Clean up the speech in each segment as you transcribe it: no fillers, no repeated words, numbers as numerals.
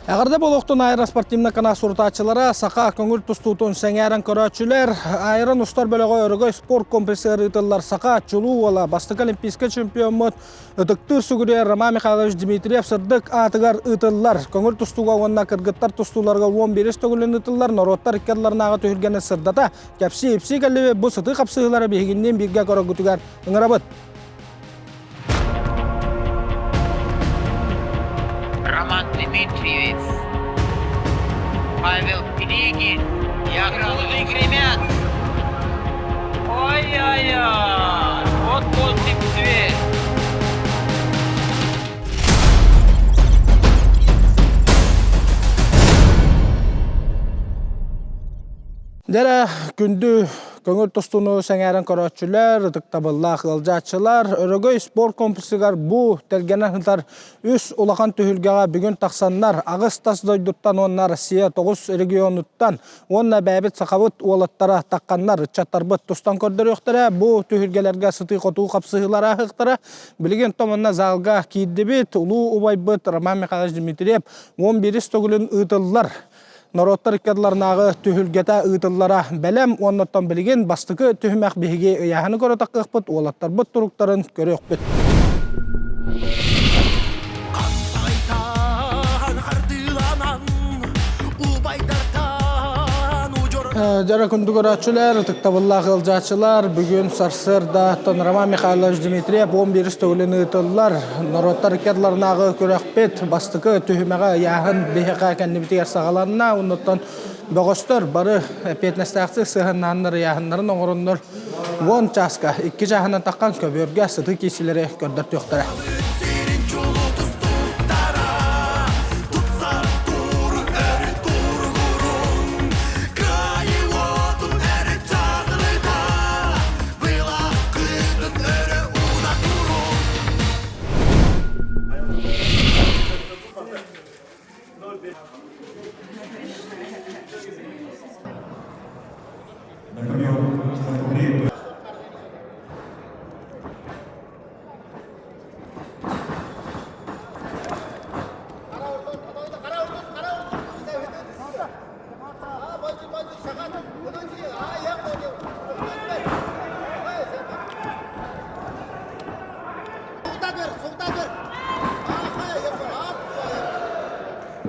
Эҕэрдэ буолуохтун аэроспортивнай канал сурутааччылара, саха көҥүл тустуутун сэҥээрэн көрөөччүлэр, Айрон устар бөлөҕө Өрөгөй спорт комплексыгар ыытыллар саха чулуу уола, бастакы олимпийскай чемпиоммут, ытыктыыр сүгүрүйэр Роман Михайлович Дмитриев сырдык аатыгар ыытыллар. Көҥүл тустууга уонна кыргыттар тустууларга 11 төгүлүн ыытыллар норуоттар икки ардыларынааҕы түһүлгэни сырдата, кэпсии-ипсии кэллибит бу сытыы хапсыһыылары биһигинниин бииргэ көрөргүтүгэр ыҥырабыт. Роман Дмитриевич, Павел Пелегин, Яков гремят. Ой-ой-ой, вот он и цвет. Дьэ күндү көҥүл тустууну сэҥээрэн көрөөччүлэр, ытыктабыллаах ыалдьааччылар, Өрөгөй спорт комплексыгар бу тэлгэнэ сытар үс улахан түһүлгэҕэ бүгүн тахсаннар аҕыс тас дойдуттан уонна Россия тоҕус регионуттан уонна бэйэбит сахабыт уолаттара тахханнар ыччаттарбыт тустан көрдөрүөхтэрэ. Бу түһүлгэлэргэ сытыы-хотуу хапсыһыылар ааһыахтара. Билигин томонно залга киирдибит. Улуу убайбыт Роман Михайлович Дмитриев 11 төгүлүн ыытыллар. Норуоттар икки ардыларынааҕы түһүлгэтэ ыытыллара бэлэм уонна оттон билигин бастакы түһүмэх биһиги ыйааһыны көрө таххыахпыт, уолаттарбыт туруктарын көрүөхпүт. Дьара күндү көрөөччүлэр, ытыктабыллаах ыалдьааччылар, бүгүн сарсыарда Роман Михайлович Дмитриев 11 төгүлүн ыытыллар. Норуоттар икки ардыларынааҕы күрэхпит бастакы түһүмэҕэ ыйааһын биһиэхэ кэннибитигэр саҕаланна. Оннуттан бөҕөстөр бары эппиэтинэстээхтик сыһыаннаһаннар ыйааһыннарын оҥороннор уон чааска икки чааһынан таххан көбүөргэ сытыы киисилэри көрдөртүөхтэрэ.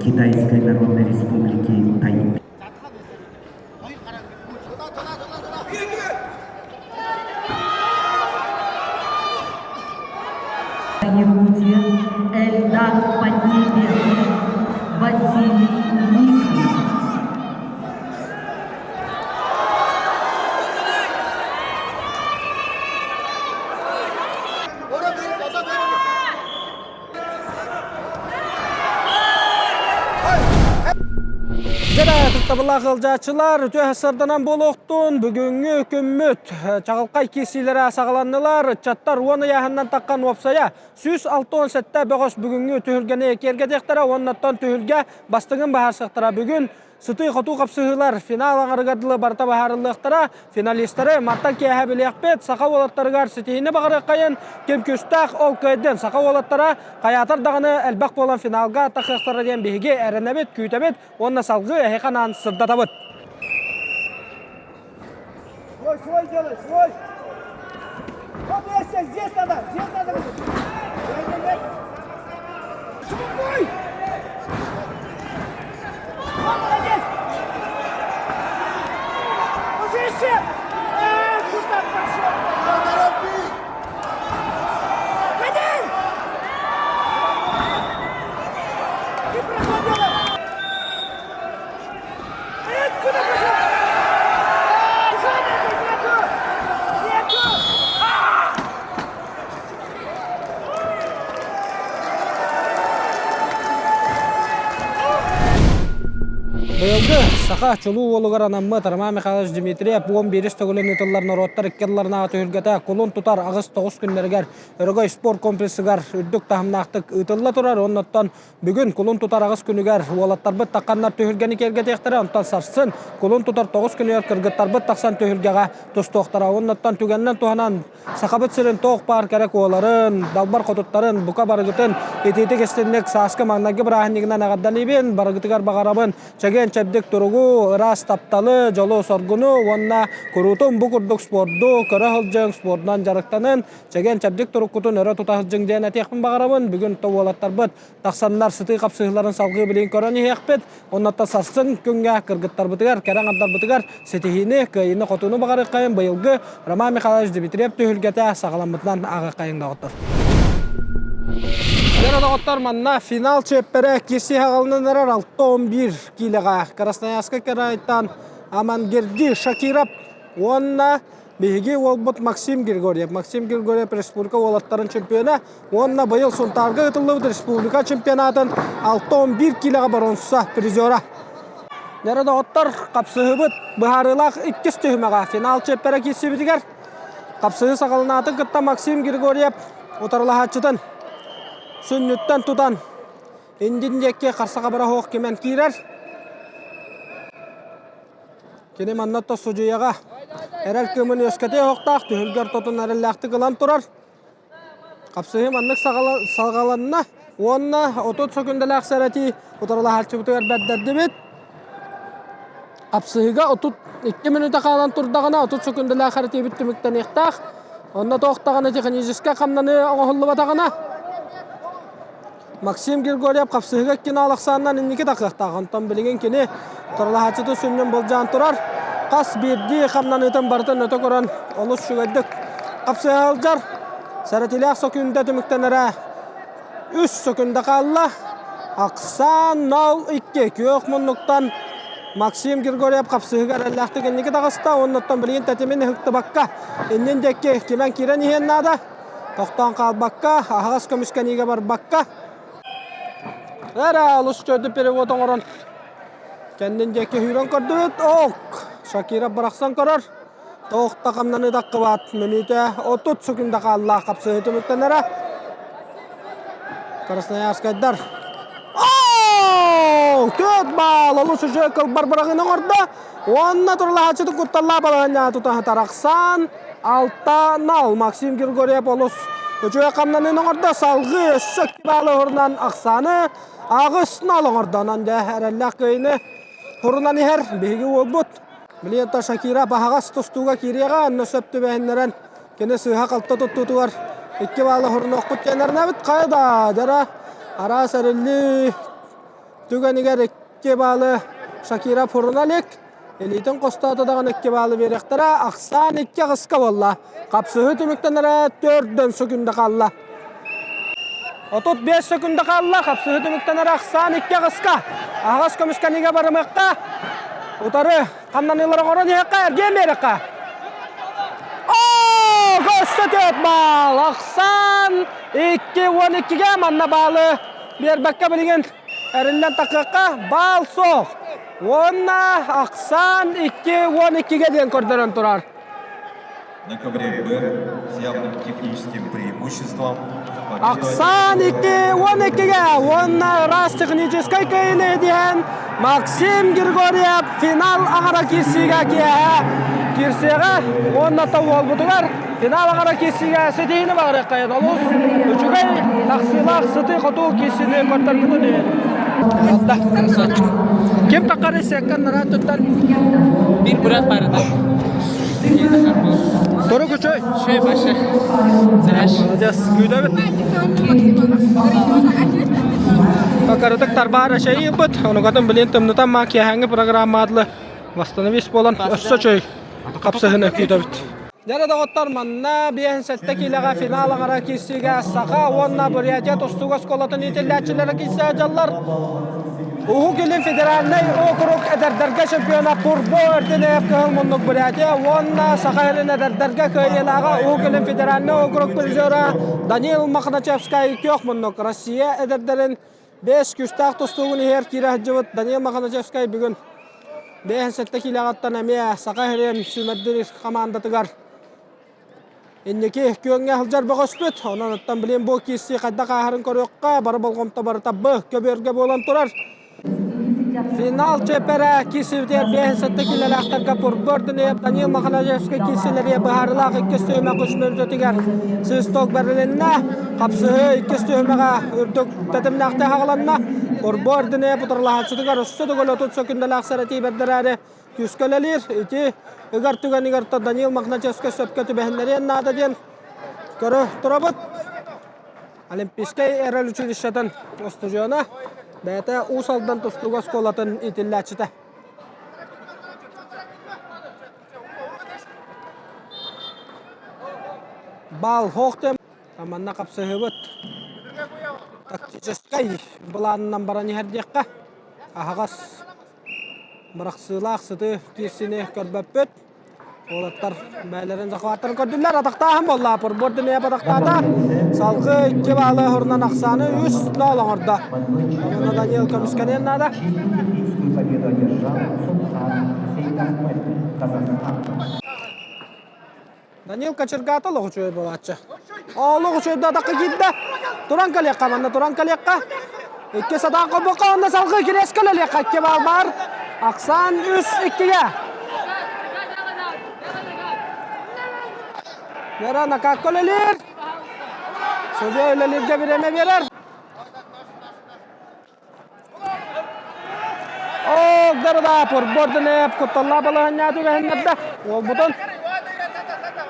Китайской Народной Республики Тайпи. Якутия, Эльдар Поднебесный, Василий Никонов. Табылаах ыалдьааччылар, үтүө сарданан буолуохтун. Бүгүҥҥү күммүт чаҕылхай киирсиилэрэ саҕаланнылар. Ыччаттар уон ыйааһынынан таххан уопсайа 167 бөҕөс бүгүҥҥү түһүлгэни киэргэтиэхтэрэ уоннаттан түһүлгэ бастыҥын быһаарсыахтара. Бүгүн Сытыы-хотуу хапсыһыылар финал аҥарыгар дылы барыта быһаарыллыахтара. Финалистары мантан киэһэ билиэхпит. Саха уолаттарыгар ситиһиини баҕарыаххайын. Ким күүстээх, ол кыайдын. Саха уолаттара хайаатар даҕаны элбэх буолан финалга тахыахтара диэн биһиги эрэнэбит, күүтэбит уонна салгыы эһиэхэ анаан сырдатабыт. Свой, свой делай, свой! Вот здесь, здесь надо, здесь надо! Нет, нет, нет! Чумакой! Вот, молодец! Дружище! Эх, куда пошел? Ходи! Ты проходила! Эх, куда пошел? Нету, нету! Нету! Быйылгы саха чулуу уолугар анаммыт Роман Михайлович Дмитриев 11 төгүлүн ыытыллар норуоттар икки ардыларынааҕы түһүлгэтэ кулун тутар аҕыс-тоҕус күннэригэр Өрөгөй спорт комплексыгар үрдүк таһымнаахтык ыытылла турар. Оннуттан бүгүн кулун тутар аҕыс күнүгэр уолаттарбыт тахханнар түһүлгэни киэргэтиэхтэрэ. Онтон сарсын кулун тутар тоҕус күнүгэр кыргыттарбыт тахсан түһүлгэҕэ тустуохтара. Оннуттан түгэнинэн туһанан Сахабыт сирин туох баар кэрэ куоларын, далбар хотуттарын, бука барыгытын итиитик истинник сааскы маҥнайгы бырааһынньыгынан эҕэрдэлиибин, барыгытыгар баҕарабын чэгиэн-чэбдик туругу, ыраас тапталы, дьолу-соргуну уонна куруутун бу курдук спорду көрө сылдьыҥ, спордунан дьарыктанын, чэгиэн-чэбдик туруккутун өрө тута сылдьыҥ диэн этиэхпин баҕарабын. Бүгүн то уолаттарбыт тахсаннар сытыы хапсыһыыларын салгыы билигин көрөн иһиэхпит. Оннуттан сарсын күҥҥэ кыргыттарбытыгар, кэрэ аҥардарбытыгар ситиһиини, кыайыыны-хотууну баҕарыаххайын быйылгы Роман Михайлович Дмитриев түһүлгэтэ саҕаламмытынан ааҕыаххайыҥ доҕоттор. Дьэ, доҕоттор, манна финал чиэппэрэ кирси хаҕалынан эрэр 6-11 киилэҕэ Красноярскай кыраайтан Амангерди Шакиров уонна Биһиги уолбут Максим Григорьев. Максим Григорьев республика уолаттарын чемпиона уонна быйыл Сунтаарга ыытыллыбыт республика чемпионатын 6-11 киилэҕэ боруонса призера. Нэрэ доҕоттор, хапсыһыбыт быһаарыылаах иккис түһүмэҕэ финал чиэппэрэ киирсибитигэр хапсыһыы саҕаланаатын кытта Максим Григорьев утарылаһааччытын сүнньүттэн тутан индин диэки харса хабара суох кимэн киирэр. Кини манна судьуйаҕа эрэл кыымын үөскэтиэ оһохтоох түһүлгэ ортотун эрэллээхтик ылан турар. Хапсыһыы маннык саҕаланна уонна 30 сөкүндэлээх сэрэтии утарылаһааччыбытыгар бэрдэрдибит. Хапсыһыыга 32 мүнүүтэ хаалан турдаҕына 30 сөкүндэлээх эрэтиибит түмүктэниэхтээх. Онно туох даҕаны техническэй хамнаныы оҥоһуллубатаҕына Максим Григорьев хапсыһыыга иккин ахсаанынан инники тахыахтаах. Онтон билигин кини туралаһааччыты сүнньүн былдьаан турар. Хас биирдии хамнаныытын барытын өтө көрөн олус үчүгэйдик хапсыһа сылдьар. Сэрэтиилээх сөкүүндэ түмүктэнэрэ үс сөкүүндэ хаалла. Ахсаан 0-2 күөх муннуктан Максим Григорьев хапсыһыыга эрэллээхтик инники таҕыста. Оннуттан билигин тэтимин ыһыктыбакка иннин диэки кимэн киирэн иһиэн наада. Тохтоон хаалбакка, аһаҕас көмүскэниигэ барбакка, эрэ олус чөйдү перевод оҥорон кэннин диэки сүүрэн көрдүбүт. Ок! Шакира бырахсан көрөр. Туох да хамнаныы таххыбат. Мүнүүтэ 30 секунда хаалла хапсыһыы түмүктэнэрэ. Красноярскайдар. Оо! Төрт баал! Олус үчүгэй кылбар быраҕыыны оҥордо. Уонна турулаһааччытын кутталлаах балаһыанньаҕа тута тарахсан 6-0 Максим Григорьев олус үчүгэй хамнаныыны оҥордо. Салгыы өссө икки баалы уһурунан ахсааны 8-0 оҥордо. Онон дьэ эрэллээх кыайыыны турунан иһэр биһиги уолбут. Билиэнтэ Шакира баһаҕас тустууга киириэҕэ, онно сөп түбэһиннэрэн кини сыыһа-халты туттуутугар икки баалы уһурунуохпут диэн эрэнэбит. Хайа да, дьара араас эриллии түгэнигэр икки баалы Шакира фурунан илик. Илиитин хостоото даҕаны икки баалы биэриэхтэрэ. Ахсаан икки аҕыска буолла. Хапсыһыы түмүктэнэрэ төрдөн сөкүндэ хаалла. 35 сөкүндэ хаалла. Хапсыһыы түмүктэнэрэ ахсаан икки аҕыска. Аһаҕас көмүскэниигэ барымыахха. Утары хамнаныылар оҥорон иһиэххэ, эргиэн биэриэххэ. Оо, көстө төрт баал. Ахсаан 2-12-ге манна баалы биэрбэккэ билигин Эриллэн тахыахха баал суох. Уонна ахсаан 2-12-ге диэн көрдөрөн турар. На ковре Б с явным техническим преимуществом. Ахсаан 2-12-ге уонна ыраас техническэй кыайыыны диэн Максим Григорьев финал аҥара киирсиигэ киэһэ киирсиэҕэ уонна уолбутугар Финал аҥара киирсиигэ ситиһиини баҕарыаххайын олус үчүгэй тахсыылаах сытыы-хотуу киирсиини көрдөрбүтүн иһин. Ким таххары секкан нараат туттан? Бир брат барыта. Торук үчүй. Шөй башы. Зраш. Молодец. Күүдэбит. Какарытык тарбаар эшейбит. Онугатын билин тымнытан ма киэһэҥҥи программадлы восстановись болан өссө чөй хапсыһыны күүтэбит. Дьэ доҕоттор, манна 57 киилэҕэ финал аҥара киирсиигэ Саха уонна Бурятия тустуук оскуолатын иитиллээччилэрэ киирсэ сылдьаллар. Уһук Илин федеральнай округ эдэрдэргэ чемпиона Пурбо Эрдинеев кыһыл муннук Бурятия уонна Саха сирин эдэрдэргэ кыайыылааҕа Уһук Илин федеральнай округ призера Данил Мохначевскай күөх муннук Россия эдэрдэрин бэс күүстээх тустуугун иһэр киирэ сылдьыбыт Данил Мохначевскай бүгүн. 57 киилэҕиттэн эмиэ Саха сирин сүүмэрдиир хамаандатыгар инники күөҥҥэ сылдьар бөҕөспүт. Онон оттон билин бу киирсии хайдах ааһарын көрүөххэ, бары болҕомто барыта б көбүөргэ буолан турар. Финал чиэппэрэ киирсибитигэр 57 киилэлээхтэргэ Пурбор Дүнүөп Данил Маханаевскай киирсиилэригэр быһаарыылаах иккис түһүмэх үс мүнүүтэтигэр свисток бэрилиннэ. Хапсыһыы иккис түһүмэҕэ үрдүк тэтимнээхтик аҕаланна. Пурбор Дүнүөп утарылаһааччытыгар өссө төгүл 30 сөкүндэлээх сэрэтии бэрдэрээри күүскэ үлэлиир. Ити ыгар түгэнигэр Данил Мохначевскай сөпкө түбэһиннэриэн наада диэн көрө турабыт. Олимпийскай эрэл училищетын устудьуона, бэйэтэ Уус Алдан тустууга оскуолатын иитиллээччитэ. Бал хоох Манна хапсыһыбыт тактическай былаанынан баран иһэр диэххэ. Аһаҕас бырахсыылаах сыты киирсини көрбөппүт. Уолаттар бэйэлэрин захваттарын көрдүлэр. Атахтааһын буолла. Пурбур Дмиев атахтаата. Салгыы икки баалы хорунан ахсааны 3-0 оҥордо. Онно Даниил көмүскэниэн наада. Победу одержал Султан Сейдахмет, Казахстан. Данил Кочергата олох үчүгэй буолааччы. Олох үчүгэй атахха киирдэ. Туран кэлиэххэ, манна туран кэлиэххэ. Икки сатаан холбукка, онно салгыы кириэскэ үлэлиэххэ. Икки баал баар. Ахсаан үс иккигэ. Вера накакка үлэлиир. Судья үлэлииргэ бириэмэ биэрэр. Оо, Гарда Пурбордунев кутталлаах балаһанньаа түгэһиннэрдэ. Уолбутун.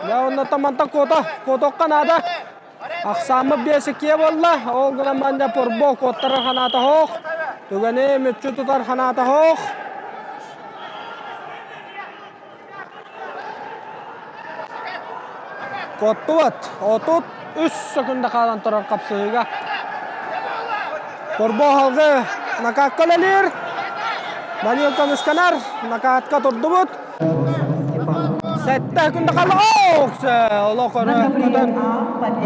Дьэ, оннуттан мантан куота, куотуохха наада. Ахсааммыт биэс иккиэ буолла. Ол гынан манна Пурбо куоттарар ханаата суох. Түгэни мүччү тутар ханаата суох. Куоттубат. 33 секунда хаалан турар хапсыһыыга. Торбо алгы накакка үлэлиир. Данил көмүскэнэр. Накатка турдубут. Сэттэ секунда хаалла. Олох өрө көтөн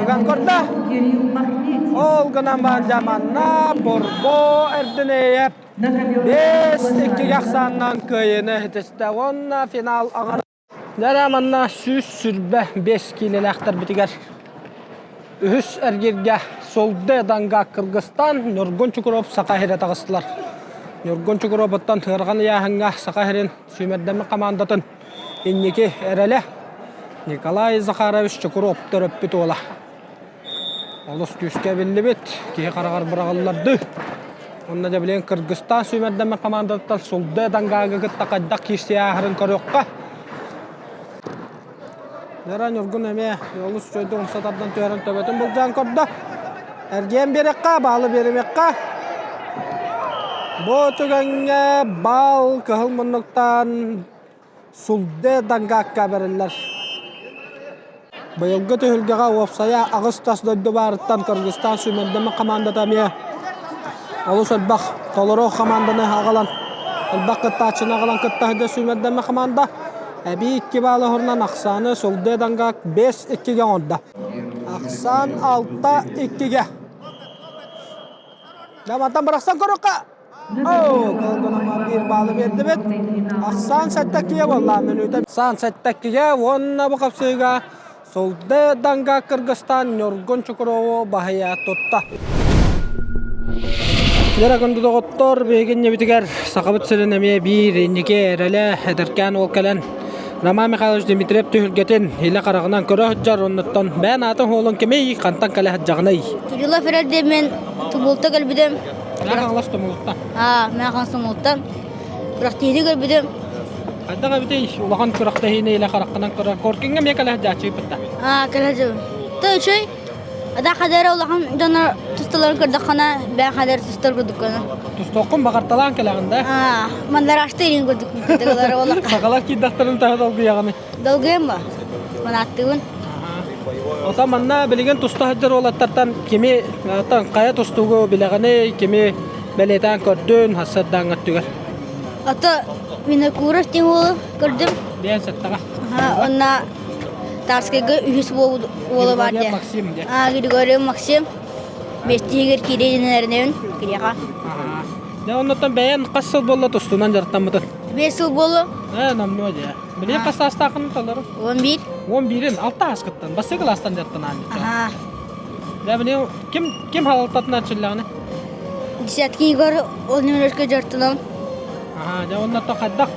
ыган көрдө. Ол гынан баран манна Борбо Эрдинеев Биэс иккигэ ахсааннаан кыайыыны ситистэ уонна финал аҕар. Дьэ манна 125 киилэлээхтэрбитигэр үһүс эргииргэ Сулды Данга Кыргызстан Ньургун Чукуров Саха сирэ таҕыстылар. Ньургун Чукуровуттан ыарҕан ыйааһыҥҥа Саха сирин сүүмэрдэммит хамаандатын инники эрэлэ Николай Захарович Чукуров төрөппүт уола. Олус күүскэ эбиллибит, киһи хараҕар быраҕыллардыы. Уонна дьэ билигин Кыргызстан сүүмэрдэммит хамаандатыттан Сулдэ Дангаагы кытта хайдах киирсии ааһарын көрүөххэ. Нера Ньургун эмиэ олус үчүгэйдик умса тардан түһэрэн төбөтүн былдьаан көрдө. Эргийэн биэриэххэ, баалы биэримиэххэ. Бу түгэҥҥэ баал кыһыл муннуктан Сулдэ Дангакка бэриллэр. Быйылгы түһүлгэҕэ уопсайа аҕыс тас дойду баарыттан Кыргызстан сүүмэрдэммит хамаандата эмиэ олус элбэх толору хамаанданы аҕалан, элбэх кыттааччыны аҕалан кытта сылдьар сүүмэрдэммит хамаанда. Эбии икки баалы оһорунан ахсааны Сулдэ Дангак 5-2-гэ оҥордо. Ахсаан 6-2-гэ. Дьэ, мантан бырахсан көрүөххэ. Биир баалы биэрдибит. Ахсаан сэттэ буолла мүнүүтэ. Ахсаан сэттэ уонна бу хапсыыга Сулды Данга Кыргызстан Ньургун Чукурову баһыйа тутта. Лера күндү доҕоттор, биһиги иннибитигэр Сахабыт сирин эмиэ биир инники эрэлэ эдэркээн уол кэлэн Роман Михайлович Дмитриев түһүлгэтин илэ хараҕынан көрө сылдьар, оннуттан бэйэн аатын уолун кимий, хантан кэлэ сылдьаҕыный? Кириллов эрэл диэммин Тубулта кэлбитим. Мэҥэ Хаҥалас Тумулуттан. Аа, Мэҥэ Хаҥалас Тумулуттан. Күрэхтэһиини көрбүтүм. Хайдах эбитий улахан күрэхтэһиини илэ хараххынан көрөр. Коркиҥҥа эмиэ кэлэ сылдьааччыйбыт да? Аа, кэлэ сылдьабын. Та үчүгэй. Ада хадара улахан дьоннор тусталарын көрдөххүнэ, бэйэҥ хадара тустар курдуккуна. Тустуоххун баҕарталаан кэлэҕин да? Аа, мандараашты илин курдук олохха. Сахалар киирдэхтэрин таһа долгуйаҕыный? Долгуйам ба? Манааттыыбын. Ота манна билигин туста сылдьар уолаттартан кими хайа тустуугу билэҕиний, кими бэлиэтээн көрдүн, сарсыардааҥҥы өттүгэр? Ото Винокуров диэн уолу көрдүм. Диэн сыттаҕа. Онно Тарскайга үһүс уола баар диэн. Максим диэн. А, Григорий Максим. Миэстиигэр киирэ дьэнэринэбин кириэхэ. Дьэ, оннуттан бэйэн хас сыл буолла тустуунан дьарыктаммытын? 5 сыл буолла. Ээ, номнуо дьэ. Билигин хас саастааххын толору? 11. 11-ин, алта ааскыттан, бастакы кылаастан дьарыктанаан Аха. Дьэ, билигин ким ким халалтатынан эрчиллэҕиний? Десятки Егор ол немножко дьарыктанам. Аха, дьэ, оннуттан хайдах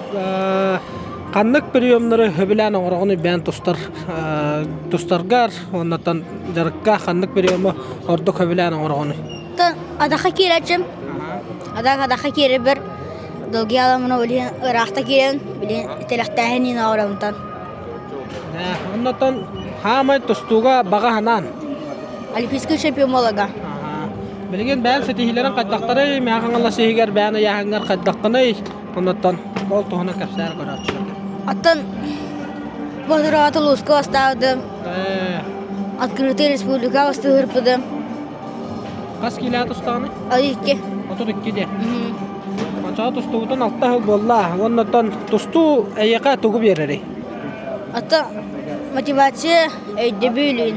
ханнык приемнары сөбүлээн оҥороҕун бэйэн тустар тустаргар, оннуттан дьарыкка ханнык приему ордук сөбүлээн оҥороҕунуй? Адаха киирээччим. Адаха адаха киирэрбэр долгуйа аламмына билигин ыраахта киирэн билигин тэлэхтээһин иин оҥоробунтан. Оннотон хаамай тустууга баҕа санаан. Олимпийский чемпион буоларга. Билигин бэйэн ситиһиилэрин хайдахтарый, Мэҥэ Хаҥалас иһигэр бэйэн ыйааһыҥҥар хайдаххыный? Оннотон ол туһунан кэпсээр көрөөччүлэргэ. Оттон Боотураҕа Тулууска бастаабытым. Открытый республика бастыырбытым. Хас киилэҕэ тустаҕыный? 32. 32 диэ. Оччоҕо тустубутун алта сыл буолла. Уоннаттан тустуу эйиэхэ тугу биэрэрий? Ата мотивация өйдөбүлүн.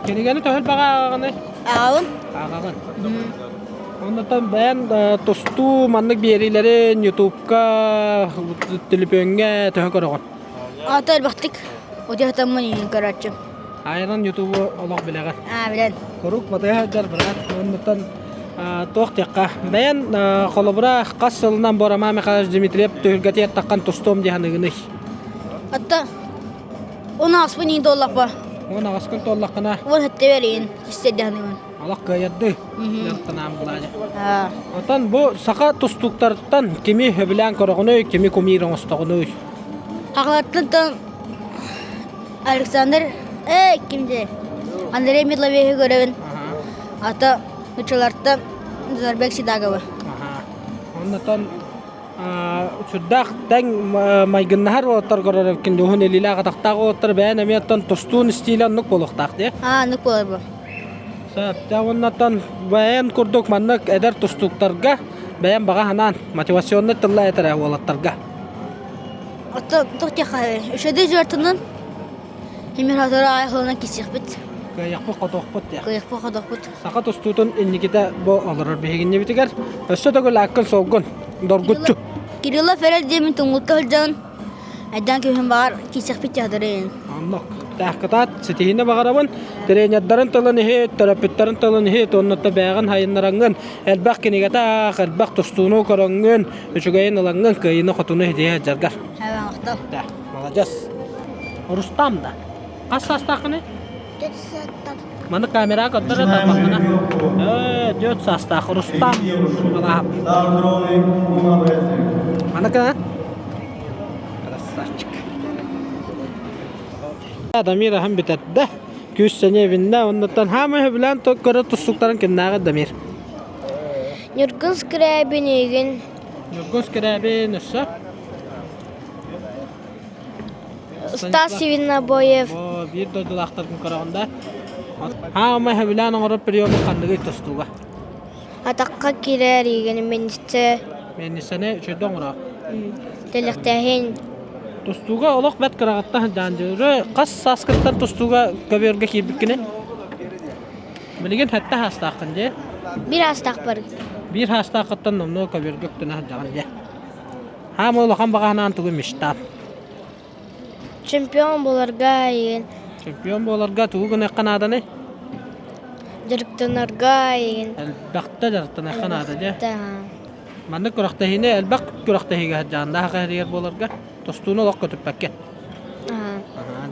Кинигэни төһө элбэҕи ааҕаҕыный? Ааҕабын. Ааҕаҕын. Оннуттан бэйэн тустуу маннык биэриилэрин Ютубка, төлөпүөҥҥэ төһө көрөҕүн? Ата элбэхтик утуйахтаммын иһин көрөөччүм. Айанан Ютубу олох билэҕин. Аа, билэн. Куруук батыһа сылдьар брат. Оннуттан туох диэххэ. Бэйэн холобура хас сылынан бу Роман Михайлович Дмитриев түһүлгэтигэр таххан тустуом дии саныыгыный? Атта он ааспын иин туоллахпа. Он аҕаскын туоллаххына? Он хэттэ иин истэрдэ саныыбын. Олох кыайардыы дьарыктанаан булаадьа. Отон бу саха тустууктарыттан кими сөбүлээн көрөҕүнүй, кими кумир оҥостоҕунуй? Сахалартан Александр э ким де Андрей Медловеһы көрөбүн. Ата нучалартан Зарбек Сидагова. Оннотон сүрдээх тэҥ майгыннаһар уолаттар көрөр эбиккин уһун илиилээх атахтаах уолаттар бэйэн эмиэ оттон тустуун истиилэ оннук буолуохтаах дии. Аа, оннук буолар бу. Сөп. Дьэ уоннаттан бэйэн курдук маннык эдэр тустууктарга бэйэм баҕа санаан мотивационнай тылла этэрэ уолаттарга. Оттон туох диэххэ үчүгэй дьуортунан Тимир сотору аҕай холонон киирсиэхпит. Кыайыахпыт-хотуохпут диэх. Кыайыахпыт-хотуохпут. Саха тустуутун инникитэ бу олорор биһигиннибитигэр. Өссө төгүл ааккын-суолгун доргуччу. Кириллов эрэл диэмин туҥулта сылдьан айдаан күһүн баҕар киирсиэхпит театрын. Оннук. Таахкытаат ситиһиини баҕарабын. Тренердарын тылын иһит, төрөппүттэрин тылын иһит, уонна бэйэҕин хайыннараҥҥын, элбэх кинигэтэ аах, элбэх тустууну көрөҥҥүн, үчүгэйин ылаҥҥын, кыайыыны-хотуну ситиһэ сылдьаргар. Махтал. Маладьыас. Рустам да? Хас саастааххыный? Төрт саастаах. Маны камераҕа көрдөр тарбаххына. Ээ, 4 саастаах Рустам Балаһап. Маныка? Красавчик. Дамир аһын бүтэрдэ. Күүс сэниэ биннэ. Оннуттан хаамай сөбүлээн көрө тустуктарын кимнээҕи Дамир? Ньургун Скрябин игин. Ньургун Скрябин өссө? Стас Свинобоев. Биир дойдулаахтаргын көрөҕүн да? Хаамай сөбүлээн оҥорор приемы ханныгый тустууга? Атахха киирэр игин миэнниссэ. Миэнниссэни үчүгэй оҥороо. Тэлэхтээһин. Тустууга олох бэрт кыраҕыттан сылдьаан хас сааскыттан тустууга көбүөргэ киирбиккиний? Билигин сэттэ саастааххын дии? Биир саастаахпар. Биир саастааххыттан номнуо көбүөргэ үктэнэ сылдьаҕын дии. Хаамыы улахан баҕаһынаан тугу мечтаан? Чемпион буоларга игин. Чемпион буоларга тугу гыныахха нааданый? Дьарыктанарга игин. Элбэхтэ дьарыктаныахха наада дьэ. Маннык күрэхтэһиини элбэх күрэхтэһиигэ сылдьааннаах иһэригэр буоларга тустууну олох көтүппэккин.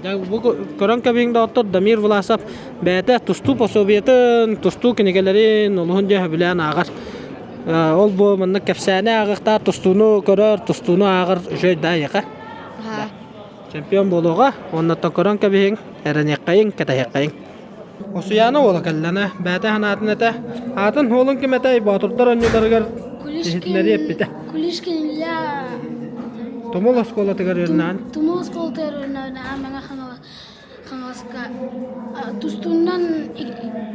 Дьэ бу көрөн кэбиһиҥ доҕоттор Дамир Власов бэйэтэ тустуу пособиетын, тустуу кинигэлэрин олуһун дьэ сөбүлээн ааҕар. Ол бу маннык кэпсээни ааҕыахтаах тустууну көрөр, тустууну ааҕар үчүгэй да эйиэхэ. Чемпион буолуоҕа уонна көрөн кэбиһиҥ, эрэниэххэйиҥ, кэтэһиэххэйиҥ. Осуйаана уола кэллэнэ, бэйэтэ санаатын этэ, аатын уолун ким этэй боотурдар онньуларыгар иһитиннэри эппитэ. Кулишкин Илья Тумул оскуолатыгар үөрэнэҕин? Тумул оскуолатыгар үөрэнэбин Мэҥэ Хаҥаласка тустуунан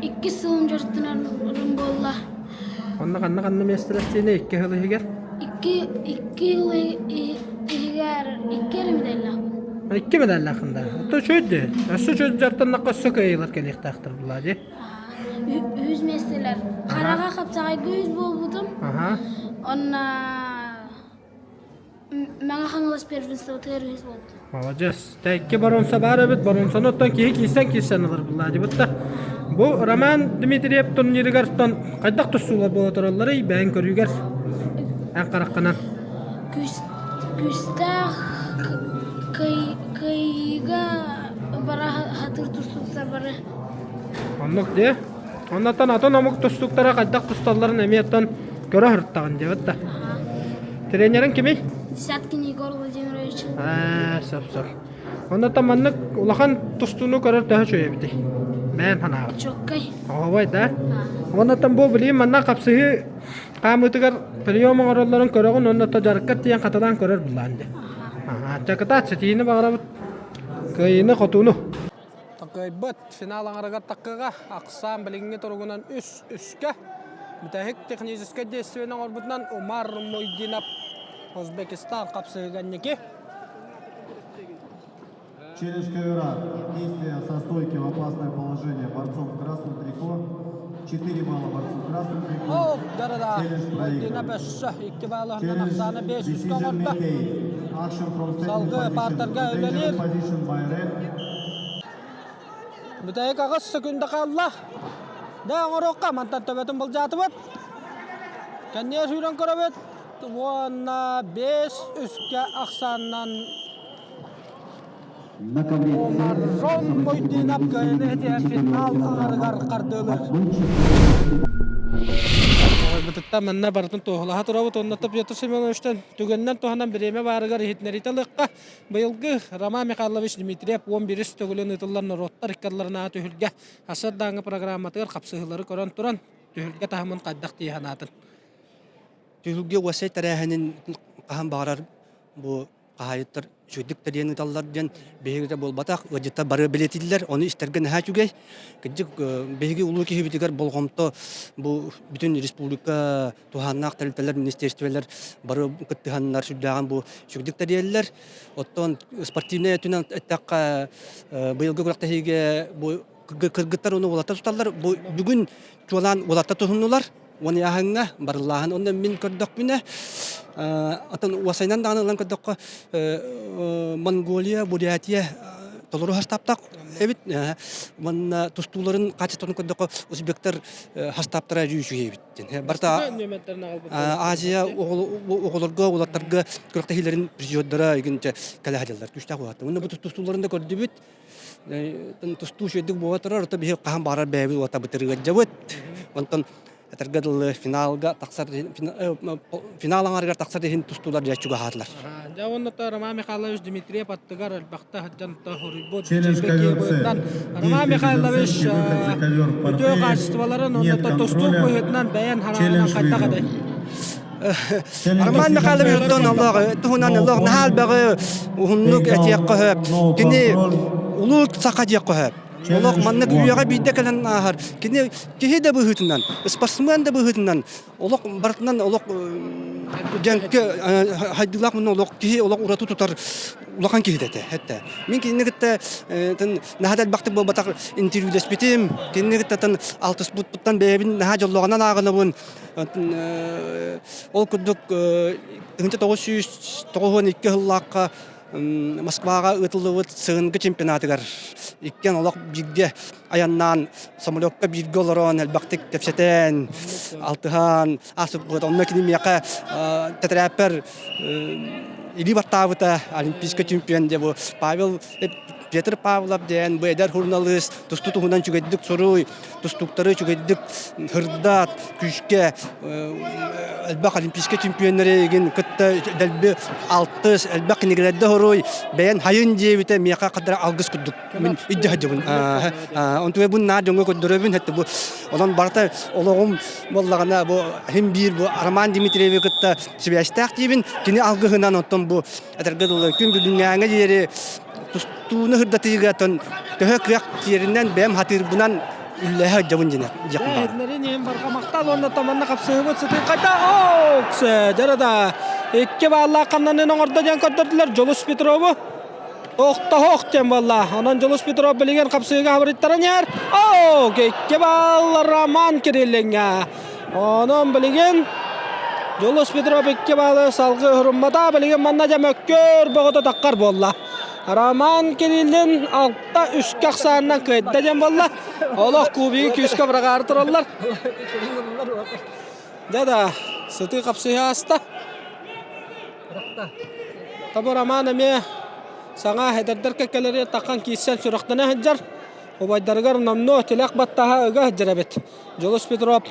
иккис сылын дьарыктанарым буолла. Онно ханна ханна миэстэлэстиини икки сыл иһигэр? Икки икки сыл иһигэр икки эрэ медаллаахпын. Икки медаллааххын да. Ото үчүгэй дии. Өссө үчүгэй дьарыктаннахха өссө кыайыылар кэлиэхтээхтэр булаа дии. Үһүс миэстэлэр. Хараҕа хапсаҕайга үһүс буолбутум. буолбутум. Онно Мэҥэ Хаҥалас первенствотыгар үһүс буолбутум. Маладьыас. Тэкки боруонса баар эбит. Боруонсаны оттон киһи киирсэн-киирсэн ылар буллаадьыбыт да. Бу Роман Дмитриев турнирыгар оттон хайдах тустуулар буола туралларый бэйэҥ көрүүгэр эн хараххынан? Күүстээх кыайыыга бара сатыыр тустууктар бары. Оннук дии. Оннуттан атын омук тустууктара хайдах тусталларын эмиэ оттон көрө сырыттаҕын диэбит да. Тренерин кимий? Десяткин Егор Владимирович. Аа, сөп сөп. Оннуттан маннык улахан тустууну көрөр төһө үчүгэй эбитий? Бэйэн санааҕын. Чоккай. Оһобой да. Оннуттан бу билигин манна хапсыһыы хаамыытыгар прием оҥороллорун көрөҕүн уонна то дьарыккар тиийэн хатылаан көрөр булаан дии. Аа, чакытаат ситиини баҕарабыт. Кыайыыны хотууну. Такыйбыт финал аҥарыгар таккыга ахсаан билиҥҥи туругунан үс үскэ бүтэһик техническэй действиени оҥорбутунан Умар Муйдинов Узбекистан хапсыһыга инники. Через ковера действия со стойки в опасное положение борцов в красном трико. 4 балла борцу в красном трико. О, да-да-да. Челлендж Муйдинов проигран. өссө икки баллынан Челлендж ахсаана 5 үскэ decision оҥордо. made. Action from standing Салгыы position. партарга Dangerous үлэлиир. position by red. Бүтэһик аҕыс секунда хаалла. Дэ оҥоруохха мантан төбөтүн былдьаатыбыт. Кэнниэ сүүрэн көрөбүт. Уонна биэс үскэ ахсаанынан Омаржон Мойдинов кыайыны этиһэр финал аҥарыгар хардыылыыр. Бытыттан манна барытын туоһулаһа турабыт уонна Петр Семеновичтан түгэнинэн туһанан бириэмэ баарыгар иһитиннэриитэ ылыахха. Быйылгы Роман Михайлович Дмитриев 11 төгүлүн ыытыллар норуоттар иккардыларынааҕы түһүлгэ АСР-дааҥы программатыгар хапсыһыылары көрөн туран түһүлгэ таһымын хайдах дии санаатын? Түһүлгэ уосай тэрээһинин хаһан баҕарар бу хаһаайыттар үчүгэйдик тэрийэн ыыталлар диэн биһигитэ буолбатах, ыалдьыттар бары бэлиэтииллэр, ону истэргэ наһаа үчүгэй. Кырдьык, биһиги улуу киһибитигэр болҕомто бу бүтүн республика туһааннаах тэрилтэлэр, министерстволар бары кыттыһаннар сүрдээҕин бу үчүгэйдик тэрийэллэр. Оттон спортивнай өттүнэн эттэххэ, быйылгы күрэхтэһиигэ бу кыргыттар уонна уолаттар туталлар. Бу бүгүн чуолаан уолаттар туһуннулар. Уон ыйааһыҥҥа барыллааһын. Онно мин көрдөхпүнэ, атын уосайынан даҕаны ылан көрдөххө, Монголия, Бурятия толору хастааптаах эбит. Уонна тустууларын хаачыстыбатын көрдөххө, узбектар хастааптара үчүгэй эбит. Барыта Азия оҕолорго, уолаттарга күрэхтэһиилэрин призердара игинчэ кэлэ сылдьаллар. Күүстээх уолаттар. Уонна бу тустууларын да көрдүбүт. Тустуу үчүгэйдик буола турар, ото биһи хаһан баҕарар бэйэбит уотабытыр ыалдьабыт. Онтон этэргэ дылы финалга тахсар финал аҥарыгар тахсар иһин тустуулар дьэ чугаһаатылар. Дьэ уонна Роман Михайлович Дмитриев аттыгар элбэхтэ сылдьан хоруйбут Челлендж ковер Роман Михайлович үтүө хаачыстыбаларын уонна тустуу быһыытынан бэйэн хараҕынан хайдах этэй? Роман Михайлович оттон олох туһунан олох наһаа элбэҕи уһуннук этиэххэ сөп. Кини улуу саха диэххэ сөп. Олох маннык үйэҕэ биирдэ кэлэн ааһар. Кини киһи да быһыытынан, спортсмен да быһыытынан олох барытынан олох дьэҥкэ хайдыылаах мунна олох киһи олох ураты тутар улахан киһи этэ этэ. Мин кинини кытта наһаа да элбэхтик буолбатах интервьюлэспитим. Кинини кытта алтыспыппыттан бэйэбин наһаа дьоллооҕунан ааҕынабын. Ол курдук 1992 сыллаахха Москваҕа ыытыллыбыт сыһынгы чемпионатыгар иккиэн олох бииргэ айаннаан самолекка бииргэ олорон элбэхтик кэпсэтэн алтыһан ааспыт. Онно кини миэхэ тэтэрээппэр илии баттаабыта олимпийскай чемпион диye бу Павел Петр Павлов диэн бу эдэр журналист тустуу туһунан үчүгэйдик суруй, тустууктары үчүгэйдик сырдат, күүскэ элбэх олимпийскай чемпионнары игин кытта дэлби алтыс, элбэх кинигэлэрдэ хоруй, бэйэн хайын диэбитэ миэхэ хадара алгыс курдук мин идде сылдьабын. Онтуга бу наар дьоҥҥо көрдөрөбүн хэтте бу онон барыта олоҕум буоллаҕына бу хим биир бу Роман Дмитриеви кытта сибээстээх диибин кини алгыһынан оттон бу этэргэ дылы күн бүгүҥҥээҥҥэ диэри тустууну сырдатыыга тон төһө кыах тиэринэн бэйэм хатыырбынан үллэһэ сылдьабын диэн диэхпин баҕарабын. Эһэтинэрин иһин барҕа махтал уонна таманна хапсыһыбыт сытыы хайда оокс дьарада икки бааллаах хамнанын оҥордо диэн көрдөрдүлэр Дьулус Петрову Охтоһох диэн буолла. Онон Дьулус Петров билигин хапсыыга хабырыттаран иһэр. Оок икки баал Роман Кириллиҥҥэ. Онон билигин Дьулус Петров икки баалы салгыы уһуруммата. Билигин манна дьэ мөккүөр бөҕөтө таххар буолла. Роман Кириллин алта үскэ ахсаанынан кыайда диэн буолла. Олох кубигы күүскэ быраҕаары тураллар. Дьэ да, сытыы хапсыһыы ааста. Табы Роман эмиэ саҥа эдэрдэр кэккэлэри таххан киирсэн сүрэхтэнэ сылдьар. Убайдарыгар номнуо тилэх баттаһа ыга сылдьар эбит. Дьулус Петров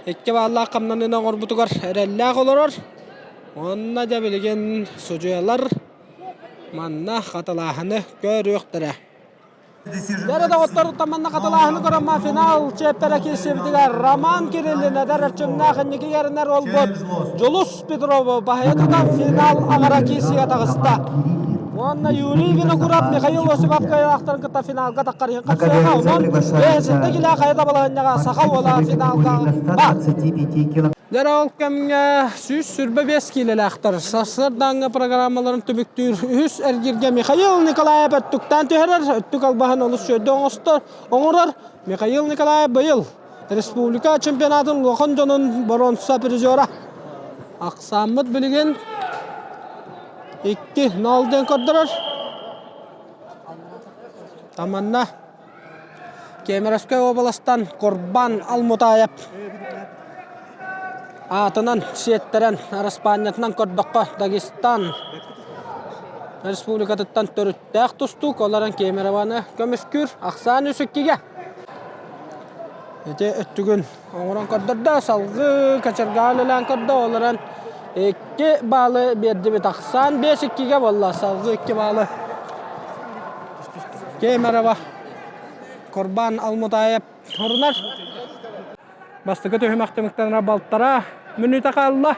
икки бааллаах хамнаныыны оҥорбутугар эрэллээх олорор. Уонна дьэ билигин судьуйалар манна хатылааһыны көрүөхтэрэ. Дьэ доҕоттор манна хатылааһыны көрөн финал чиэппэрэ киирсибитигэр Роман Кириллин эдэр эрчимнээх инники эрэнэр уолбут Дьулус Петрову баһыйа тутан финал аҥара киирсиигэ таҕыста. Уонна Юрий Винокуров Михаил Осипов кыайыылаахтарын кытта финалга таххар иһин хапсыаҕа. Онон бэйэситтэ килэ хайа да балаһыанньаҕа саха уола финалга баар. Дьэ ол кэмҥэ 125 киилэлээхтэр сарсыардааҥҥы программаларын түмүктүүр үһүс эргиргэ Михаил Николаев өттүктээн түһэрэр, өттүк албаһын олус үчүгэйдик оҥостор, оҥорор. Михаил Николаев быйыл республика чемпионатын улахан дьонун боруонса призера. Ахсааммыт билигин 2-0 диэн көрдөрөр. Таманна Кемеровскай уобаластан Курбан Алмутаев аатынан сиэттэрэн араспаанньатынан көрдөххө Дагестан Республикатыттан төрүттээх тустуук олорон Кемерованы көмүскүүр ахсаан үс иккигэ. Ити өттүгүн оҥорон көрдөрдө, салгыы кочергаҕа үлэлээн көрдө, олорон икки баалы биэрдибит. Ахсаан биэс иккигэ буолла, салгыы икки баалы Кемерово Курбан Алмутаев хорунар. Бастакы түһүмэх түмүктэнэр балтараа мүнүүтэ хаалла.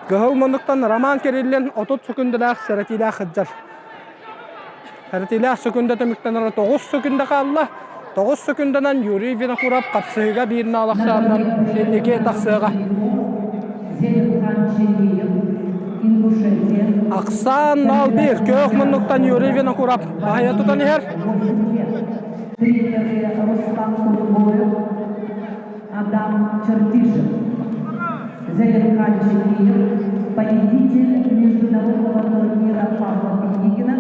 Кыһыл муннуктан Роман Кириллин 30 сөкүндэлээх сэрэтиилээх сылдьар. Сэрэтиилээх сөкүндэ түмүктэнэр 9 сөкүндэ хаалла. 9 сөкүндэнэн Юрий Винокуров хапсыһыыга биир наалахсаанынан инники тахсыаҕа. Ахсаан 0-1 күөх муннуктан Юрий Винокуров баһыйа тутан иһэр. Тренеры Руслан Курбоев, Адам Чертыжев. Зелимхан Чекиев, победитель международного турнира Павла Пинигина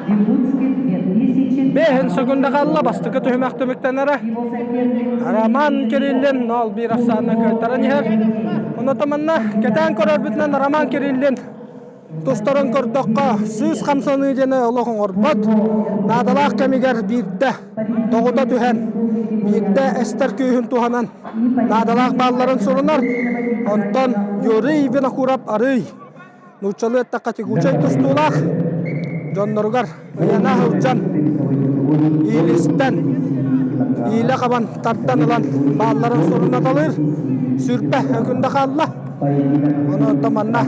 в Якутске 2000 Бэһин сөкүндэ хаалла бастакы түһүмэх түмүктэнэрэ. Роман Кириллин 0-1 ахсаанынан кыайтаран иһэр. Онон манна кэтээн көрөрбүтүнэн Роман Кириллин тустарын көрдөххө, сыыс хамсаныы диэни олох оҥорбот. Наадалаах кэмигэр биирдэ тоҕута түһэн, биирдэ эстэр күүһүн туһанан наадалаах баалларын сурунар. Онтон Юрий Винокуров арыый нууччалыы эттэххэ тягучай тустуулаах дьонноругар ыйана сылдьан иилистэн иилэ хабан тардан ылан баалларын сурунаталыыр сүрбэ өкүндэ хаалла. Онон манна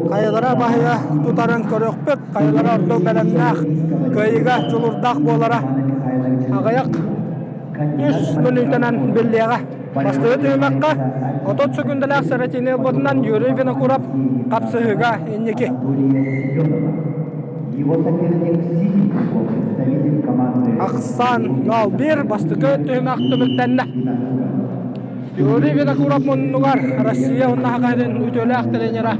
хайалара баһыйа тутарын көрүөхпүт, хайалара ордук бэлэмнээх, кыайыыга дьулуурдаах буолара аҕыйах үс мүнүүтэнэн биллиэҕэ. Бастакы түһүмэххэ 30 сөкүндэлээх сэрэтиини ылбытынан Юрий Винокуров хапсыһыыга инники. Ахсаан 0-1 бастакы түһүмэх түмүктэннэ. Юрий Винокуров муннугар Россия уонна Саха сирин үтүөлээх тренера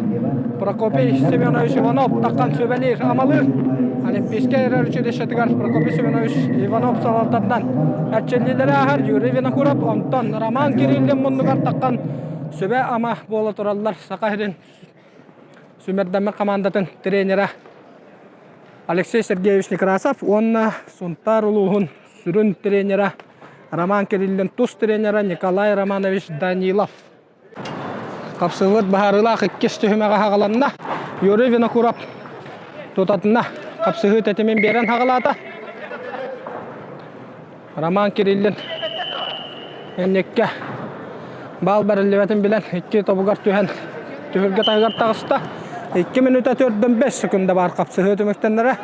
Прокопий Семенович Иванов таххан сүбэлиир амалыыр. Олимпийскай эрэр училищетыгар Прокопий Семенович Иванов салалтатынан эрчиллиилэри ааһар Юрий Винокуров, онтон Роман Кириллин муннугар таххан сүбэ-ама буола тураллар Саха сирин сүүмэрдэммит хамаандатын тренера Алексей Сергеевич Некрасов уонна Сунтаар улууһун сүрүн тренера Роман Кириллин тус тренера Николай Романович Данилов. Хапсыһыбыт быһаарыылаах иккис түһүмэҕэ хаҕаланна. Юрий Винокуров тутатына хапсыһыы тэтимин биэрэн хаҕалаата. Роман Кириллин инниккэ баал бэриллибэтин билэн икки тобугар түһэн түһүлгэ таһыгар таҕыста. Икки мүнүүтэ төрдөн бэс секунда баар хапсыһыы түмүктэннэрэ.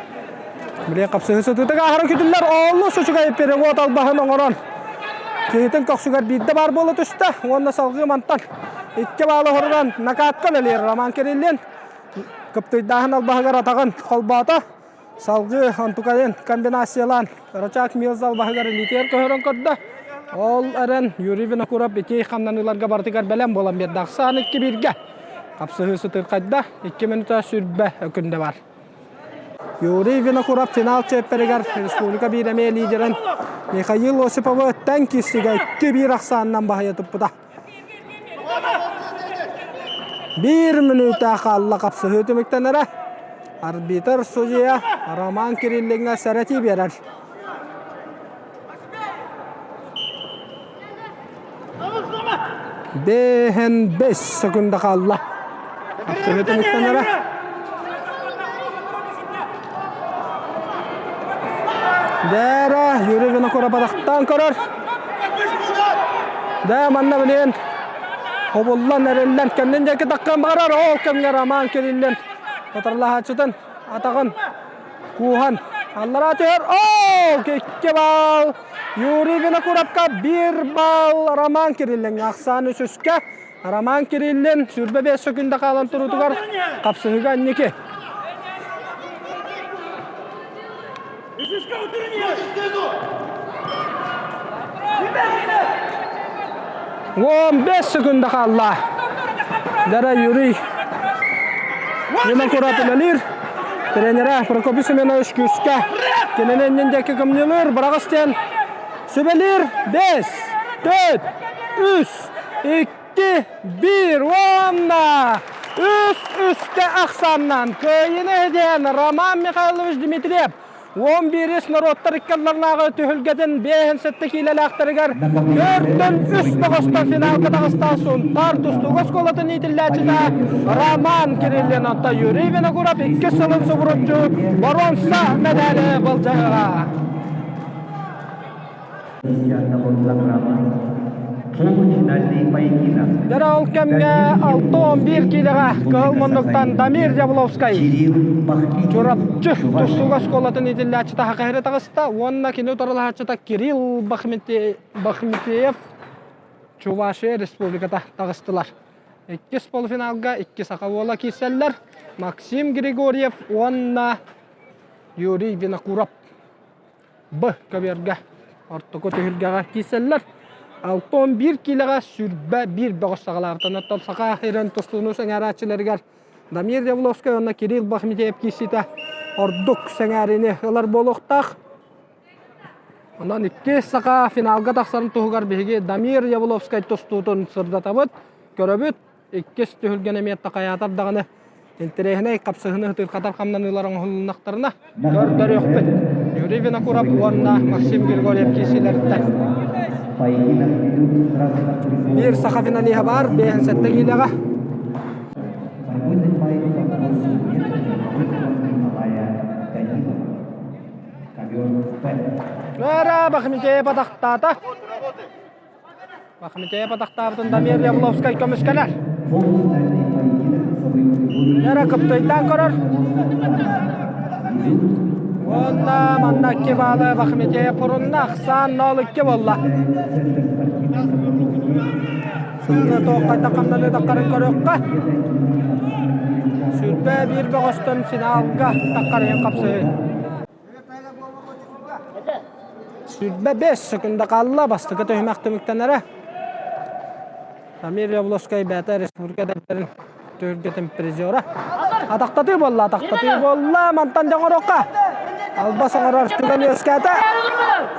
Билиэн хапсыһыы сытыытык аһара күтүллэр. Олус үчүгэй перевод албаһын оҥорон киһитин көхсүгэр биирдэ баар буола түстэ уонна салгыы мантан икки баалы хоруган накатка үлэлиир Роман Кириллин кыптыйдааһын албаһыгар атаҕын холбоото. Салгыы онтукайын комбинациялаан Рычаг Милз албаһыгар илиитигэр көһөрөн көрдө. Ол эрэн Юрий Винокуров ити хамнаныыларга барытыгар бэлэм буолан биэрдэ. Ахсаан икки бииргэ. Хапсыһыы сытыырхайда. Икки мүнүүтэ сүрбэ өкүндэ бар. Юрий Винокуров финал чиэппэригэр республика биир эмиэ лидерин Михаил Осиповы тэҥ киирсиигэ 2-1 ахсаанынан баһыйа туппута. Биир мүнүүтэ хаалла хапсыһыы түмүктэнэрэ. Арбитр судьуйа Роман Кириллиҥҥэ сэрэтии биэрэр. Бэһэн бэс секунда хаалла. Хапсыһыы түмүктэнэрэ. Дээрэ Юрий Винокуров атахтаан көрөр. Дэ манна билин хобуллан эриллэн кэннин диэки таххан барар. Ол кэмҥэ Роман Кириллин утарылаһааччытын атаҕын кууһан аллараа түһэр. Оо, икки балл Юрий Винокуровка биир балл Роман Кириллиҥҥэ ахсаан үсүскэ Роман Кириллин 25 сөкүндэ хаалан туруутугар хапсыһыыга инники. Уон бес секунда хаалла. Дара Юрий Винокуров үлэлиир. Тренерэ Прокопий Семенович күүскэ кинини иннин диэки кымньылыыр. Быраҕыс диэн сүбэлиир. Бес, төрт, үс, икки, биир уонна үс үскэ ахсааннаан кыайыыны диэн Роман Михайлович Дмитриев 11 норуоттар иккалларынааҕы түһүлгэтин 57 киилэлээхтэригэр төртөн үс тоҕостон финалга таҕыста Сунтаар тустууга оскуолатын иитиллээччитэ Роман Кириллин онтон Юрий Винокуров иккис сылын субуруччу боруонса мэдээли былдьаһыаҕа. Полуфинальный поединок. Дьэ ол кэмҥэ 6-11 киилэҕэ кыһыл муннуктан Дамир Явловскай Чурапчы тустууга оскуолатын иитиллээччитэ Хахаһыра таҕыста уонна кини утарылаһааччыта Кирилл Бахметеев Чувашия Республиката таҕыстылар. Иккис полуфиналга икки саха уола киирсэллэр Максим Григорьев уонна Юрий Винокуров. Б көбүөргэ ортоку түһүлгэҕэ киирсэллэр. 61 киилэҕэ сүрбэ биир бөҕөс саҕалаабытын оттон саха ирэн тустууну сэҥээрээччилэригэр Дамир Явловскай уонна Кирилл Бахметьев киирсиитэ ордук сэҥээриини ылар буолуохтаах. Онон икки саха финалга тахсарын туһугар биһиги Дамир Явловскай тустуутун сырдатабыт, көрөбүт. Иккис түһүлгэни эмиэ такайаатар даҕаны интэриэһинэй хапсыһыны ытырхатар хамнаныылар оҥоһулуннахтарына көрдөрүөхпүт. Юрий Винокуров уонна Максим Григорьев киирсиилэриттэн. Биир саха финалиһа баар, 57 киилэҕэ. Мара Бахмитеев атахтаата. Бахмитеев атахтаабытын Дамир Явловскай көмүскэнэр. Эрэ кыптыйдаан көрөр. Уонна манна икки баалы Бахмитеев урунна. Ахсаан 0-2 буолла. Сылгы туоххайда хамнаныы таххарын көрүөххэ. Сүрбэ биир бөҕөстөн финалга таххарыйан хапсыһыы. 25 секунда хаалла, бастакы түһүмэх түмүктэнэрэ. Амир Явловскай бэйэтэ республика эдэрдэрин түһүлгэтин призера. Атахтатыы буолла, атахтатыы буолла, мантан дьоҥорокка. Албас оҥорор түгэн үөскээтэ.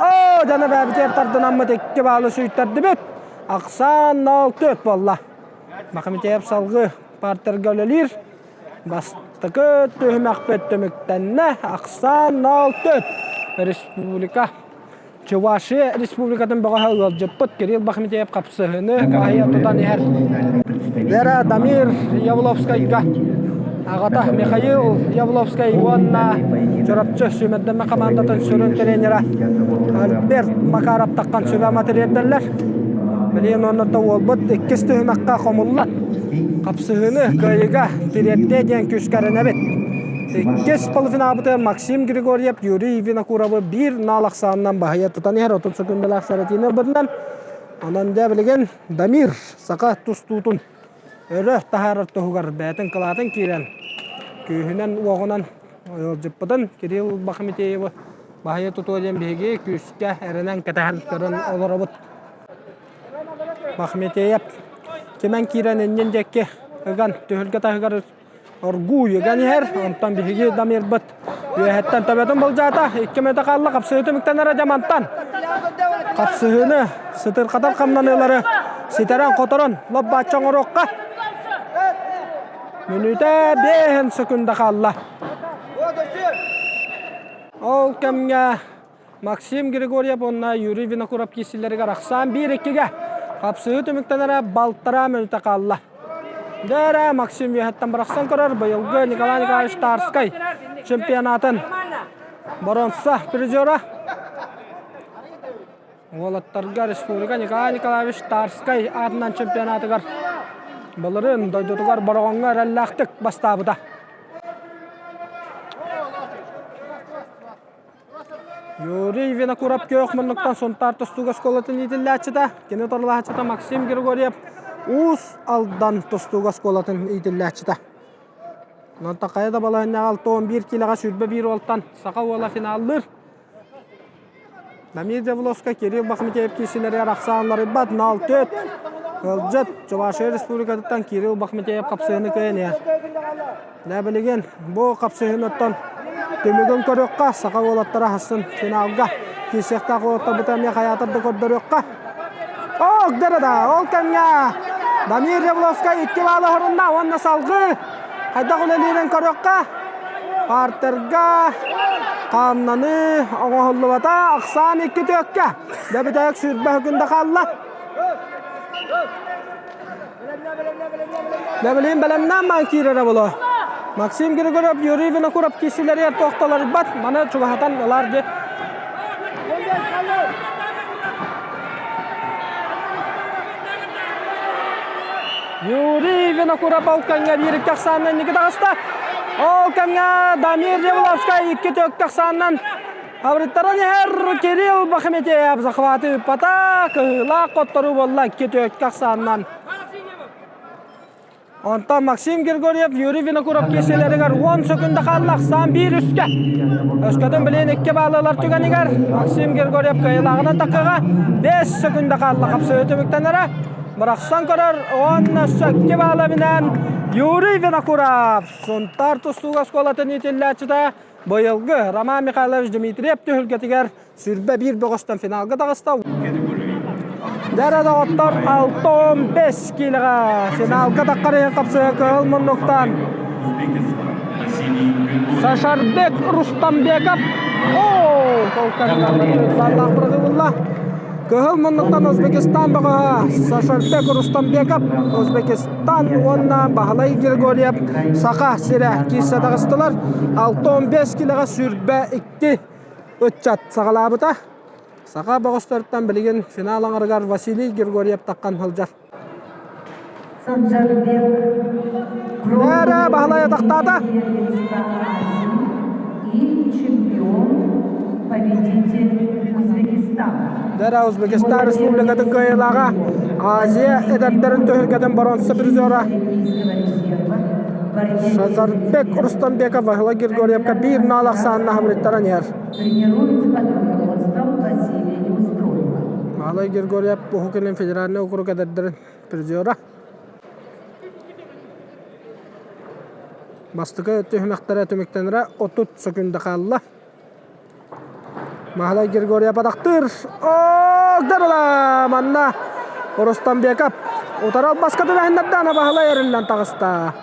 Оо, дьоно бэйэбитигэр тардынаммыт икки баалы сүүйтэрдибит. Ахсаан 0-4 буолла. Махамитеев салгыы партерга үлэлиир. Бастакы түһүмэхпит түмүктэннэ. Ахсаан 04 Республика Чувашия Республикатын бөҕөһө ыалдьыппыт Кирилл Бахметьев хапсыһыыны баһыйа тутан иһэр. Вера Дамир Явловскайга аҕата Михаил Явловскай уонна Чурапчы сүүмэрдэммэ хамаандатын сүрүн тренера Альберт Макаров таххан сүбэ-ама тириэрдэллэр. Билигин уонна уолбут иккис түһүмэххэ хомуллан Хапсыһыыны кыайыыга тириэрдиэ диэн күүскэ эрэнэбит. Иккис полуфиналбытыгар Максим Григорьев Юрий Винокуровы биир наал ахсаанынан баһыйа тутан иһэр 30 секундалаах сэрэтиини ылбытынан онон дьэ билигин Дамир саха тустуутун өрө таһаарар туһугар бэйэтин кылаатын киирэн күүһүнэн-уоҕунан ыалдьыппытын Кирилл Бахметеевы баһыйа тутуо диэн биһиги күүскэ эрэнэн кэтэһэн көрөн олоробут. Бахметеев кимэн киирэн иннин диэки ыган түһүлгэ таһыгар оргууй ыган иһэр. Онтон биһиги Дамирбыт үөһэттэн төбөтүн былдьаата. Икки мүнүүтэ хаалла хапсыһыы түмүктэнэрэ дьэ мантан. Хапсыһыыны сытырхатар хамнаныылары ситэрэн-хоторон лоп-бааччы оҥоруохха. Мүнүүтэ биэһин сөкүндэ хаалла. Ол кэмҥэ Максим Григорьев уонна Юрий Винокуров киирсиилэригэр ахсаан 1-2-гэ хапсыһыы түмүктэнэрэ балтараа мүнүүтэ хаалла. Дээрэ Максим үөһэттэн бырахсан көрөр быйылгы Николай Николаевич Тарскай чемпионатын боруонса призера. Уолаттарга республика Николай Николаевич Тарскай аатынан чемпионатыгар былырыын дойдутугар Бороҕоҥҥо эрэллээхтик бастаабыта. Юрий Винокуров күөх муннуктан Сунтаар тустууга оскуолатын иитиллээччитэ, кини торулааччыта Максим Григорьев Уус Алдан тустууга оскуолатын иитиллээччитэ. Онон хайа да балаһыанньаҕа 61 киилэҕэ 21 уолтан саха уола финаллыыр. Дамир Дьавловскай, Кирилл Бахметьев киирсиилэригэр ахсаан уларыйбат 0-4. Ыалдьыт Чувашия Республикатыттан Кирилл Бахметьев хапсыһыыны кыайан иһэр. Дьэ билигин бу хапсыһыыныттан түмүгүн көрүөххэ, саха уолаттара хассын финалга киирсиэхтээх уолаттарбыт эмиэ хайаатар да көрдөрүөххэ. Ок да ол кэмҥэ Дамир Ревловскай икки баалы оһорунна уонна салгыы хайдах үлэлиирин көрүөххэ. Партерга хаамнаныы оҥоһуллубата, ахсаан икки түөккэ. Дьэ бүтэһик сүүрбэ секунда хаалла. Бэбилин бэлэмнээн маан киирэрэ буолуо. Максим Григорьев, Юрий Винокуров киирсиилэригэр тохтолорбат, маны чугаһатан ылар диye. Юрий Винокуров ол кэмҥэ биир икки ахсаанынан инники таҕыста. Ол кэмҥэ Дамир Револовскай икки түөккэ ахсаанынан Абырыттаран иһэр Кирилл Бахметьев захваты ыыппата, кыһыылаах хотторуу буолла икки түөккэ ахсаанынан. Онтон Максим Григорьев, Юрий Винокуров киирсиилэригэр 10 сөкүндэ хаалла, ахсаан биир үскэ. Өскөтүн билигин икки бааллылар түгэнигэр Максим Григорьев кыайыылааҕынан такыга 5 сөкүндэ хаалла хапсыһыы түмүктэнэрэ. Бырахсан көрөр уонна өссө икки баала эбинэн Юрий Винокуров Сунтаар тустууга оскуолатын иитиллээччитэ Быйылгы Роман Михайлович Дмитриев түһүлгэтигэр сүүрбэ биир бөҕөстөн финалга таҕыста. Дьэ доҕоттор 65 киилэҕэ финалга таххар иһин хапсыһа кыһыл муннуктан Сашарбек Рустамбеков Оо, толкан бырагылла. Кыһыл муннуктан Узбекистан бөҕөһө Сашарбек Рустамбеков Узбекистан уонна Баһылай Григорьев Саха сирэ киирсэ таҕыстылар. 65 килэҕэ сүүрбэ икки ыччат саҕалаабыта. Саха бөҕөстөрүттэн билигин финал аҥарыгар Василий Григорьев таххан сылдьар. Эрэ Баһылай атахтаата. И чемпион, победитель Узбекистана. Дэрэ Узбекистан Республикатын кыайыылааҕа Азия эдэрдэрин түһүлгэтин боруонса призера Шазарбек Рустамбеков Василий Григорьевка биир наал ахсаанна хамрыттаран иһэр. Тренируется под руководством Василия Неустроева. Малай Григорьев Уһук Илин федеральнай округ эдэрдэрин призера. Бастакы түһүмэхтэрэ түмүктэнэрэ 30 сөкүндэ хаалла. Маһалай Григорьев атахтыыр. Оогдарыла! Манна Рустамбеков утары албаска түбэһиннэрдэҕинэ Баһылай эриллэн таҕыста.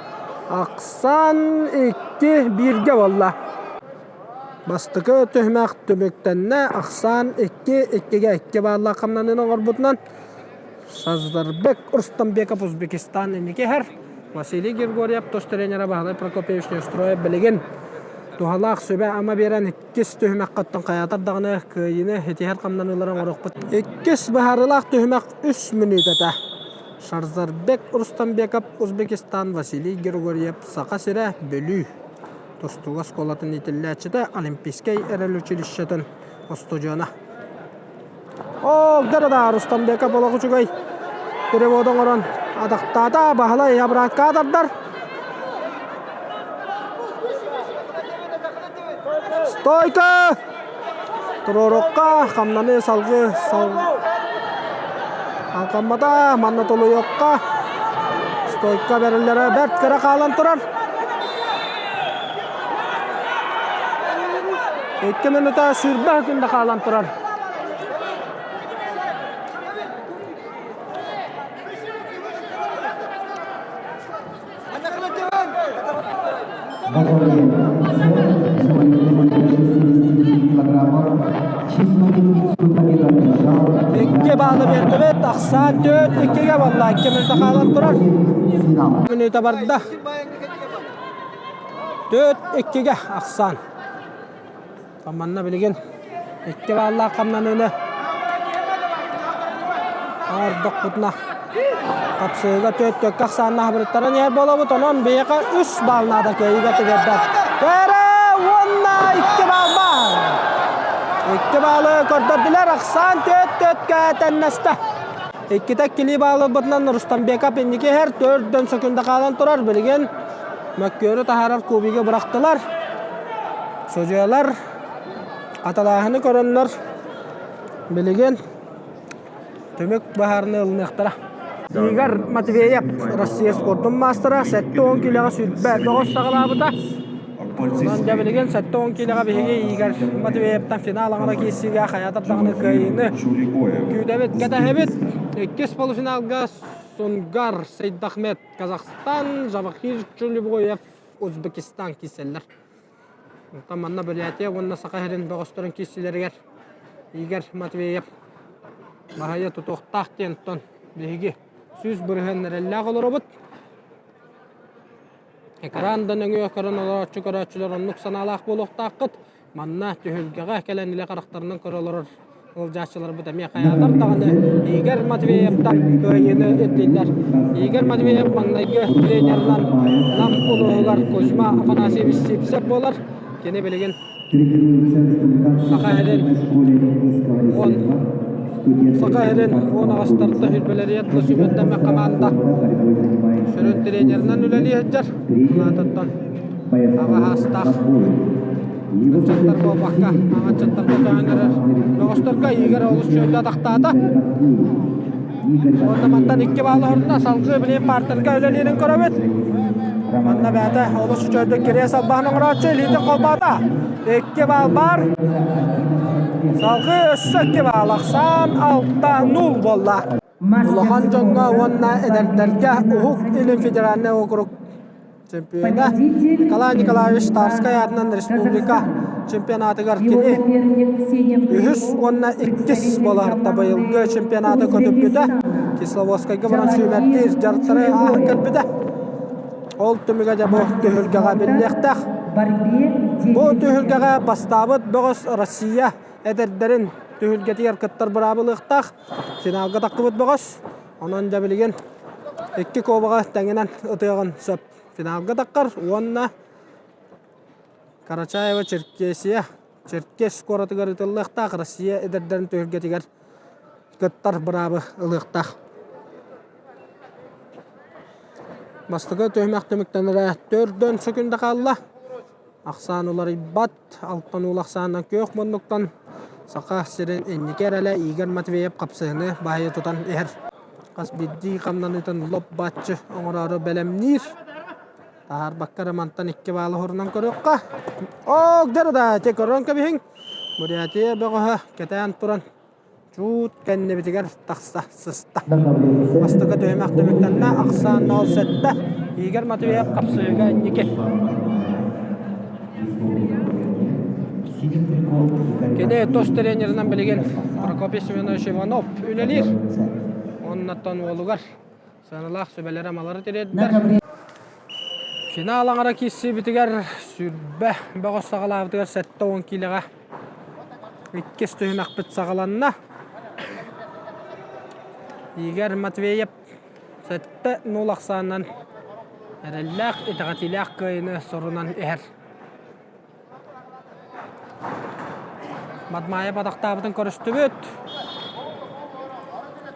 Ахсан икки бииргэ буолла. Бастакы түһүмэх түмүктэннэ, ахсаан икки иккигэ икки бааллаах хамнаныыны оҥорбутунан Саздарбек Рустамбеков Узбекистан инники иһэр. Василий Григорьев тус тренерэ Баһылай Прокопьевич Неустроев билигин туһалаах сүбэ-ама биэрэн иккис түһүмэххэ оттон хайаатар даҕаны кыайыыны итиһэр хамнаныылары оҥоруохпут. Иккис быһаарыылаах түһүмэх үс мүнүүтэтэ. Шарзарбек Рустамбеков Узбекистан, Василий Григорьев Саха сирэ, Бүлүү. Тустууга оскуолатын иитиллээччитэ, Олимпийскай эрэл училищетын устудьуона. Оо, да Рустамбеков олох үчүгэй перевод оҥорон атахтаата, Баһылай обратка тардар. Стойка! Туруорукка хамнаны салгыы сал... Алҕаммата, манна толуйуохха. Стойка бэриллэрэ бэрт кыра хаалан турар. Икки минута 20 күндэ хаалан турар. На ковре 69 килограммов чистую техническую победу одержал Икки баалы биэрдибит, ахсаан төрт иккигэ буолла, икки мүнүүтэ хаалан турар. финал. Мүнүүтэ барда. Төрт иккигэ ахсаан. Манна билигин икки бааллаах хамнаныыны оҥордохпутуна хапсыыга төрт төккө ахсааннаах бырыттаран иһэр буолабыт. Онон биһиэхэ үс баал наада кыайыыга тигэрбэт. Кэрэ уонна икки баал баар. Икки баалы көрдөрдүлэр. Ахсаан төрт төрткө тэннэстэ. Иккитэ иккилии баалы ылбытынан Рустамбеков инники иһэр. Төрдөн сөкүндэ хаалан турар. Билигин мөккүөрү таһаарар кубигы бырахтылар. Судьуйалар хатылааһыны көрөннөр билигин түмүк быһаарыны ылыныахтара. Игорь Матвеев Россия спордун маастара 70 киилэҕэ сүүрбэ бөҕөс саҕалаабыта. Онон дьэ билигин 70 киилэҕэ биһиги Игорь Матвеевтан финал аҥара киирсиигэ хайаатар даҕаны кыайыыны күүтэбит, кэтэһэбит. Иккис полуфиналга Сунгар Сейдахмет Казахстан, Жавахир Чулибоев Узбекистан киирсэллэр. Онтон манна Бурятия уонна Саха сирин бөҕөстөрүн киирсиилэригэр Игорь Матвеев баһыйа тутуохтаах диэн оттон биһиги 100% эрэллээх олоробут. Экран да нөҥүө көрөн олорооччу көрөөччүлэр оннук санаалаах буолуохтааххыт. Манна түһүлгэҕэ кэлэн илэ харахтарынан көрө олорор ыалдьааччыларбыт эмиэ хайаатар даҕаны Игорь Матвеевтан кыайыыны ирдииллэр. Игорь Матвеев маҥнайгы тренерынан Нам улууһугар Кузьма Афанасьевич Сивцев буолар. Кини билигин Саха сирин уон Саха сирин уон аҕыстарта хүрбэлэрият сүбэттэммит хамаанда сүрүн тренеринэн үлэлии сылдьар. Улаатыттан аҕа саастаах ыччаттар буолбакка, аҕа ыччаттарга көһөн эрэр бөҕөстөргө Игорь олус үчүгэйдик атахтаата. Уонна мантан икки баал оһордо, салгыы билигин партерга үлэлиирин көрөбүт. Манна бэйэтэ олус үчүгэйдик кириэс албаһын оҥорооччу илиитин холбоото. Икки баал баар. Салгыы өссө икки баал ахсаан 6-0 буолла. Улахан дьоҥҥо уонна эдэрдэргэ Уһук Илин федеральнай округ чемпиона Николай Николаевич Тарскай аатынан республика чемпионатыгар кини үһүс уонна иккис буоларта быйылгы чемпионаты көтүппүтэ. Кисловодскайга баран сүүмэрдиир дьарыктары ааһан кэлбитэ. Ол түмүгэ дьэ бу түһүлгэҕэ биллиэхтээх. Бу түһүлгэҕэ бастаабыт бөҕөс Россия эдэрдэрин түһүлгэтигэр кыттар быраабылыахтаах. Финалга таххыбыт бөҕөс. Онон дьэ билигин икки куобаҕы тэҥинэн ытыаҕын сөп. Финалга таххар уонна Карачаево Черкесия Черкес куоратыгар ыытыллыахтаах Россия эдэрдэрин түһүлгэтигэр кыттар быраабы ылыахтаах. Бастакы түһүмэх түмүктэнэрэ төрдөн сөкүндэ хаалла. Ахсаан уларыйбат, алтан уул ахсаанынан күөх муннуктан Саха сирин инники эрэлэ Игорь Матвеев хапсыһыны баһыйа тутан иһэр. Хас биирдии хамнаныытын лоп-бааччы оҥороору бэлэмниир. Таһаарбакка эрэ мантан икки баалы уһурунан көрүөххэ. Ок, дьэ да, те көрөн кэбиһиҥ. Бурятия бөҕөһө кэтээн туран Чуут кэннибитигэр тахса сыста. Бастакы түһүмэх түмүктэннэ, ахсаан 07. Игорь Матвеев хапсыыга инники. Кини тус тренеринэн билигин Прокопий Семенович Иванов үлэлиир. Оннуттан уолугар сыаналаах сүбэлэри-амалары тириэрдэр. Финал аҥара киирсиибитигэр сүүрбэ бөҕөс саҕалаабытыгар 70 киилэҕэ иккис түһүмэхпит саҕаланна. Игорь Матвеев 7-0 ахсаанынан эрэллээх, итэҕэтиилээх кыайыыны сорунан иһэр. Мадмаев атахтаабытын көрүстүбүт.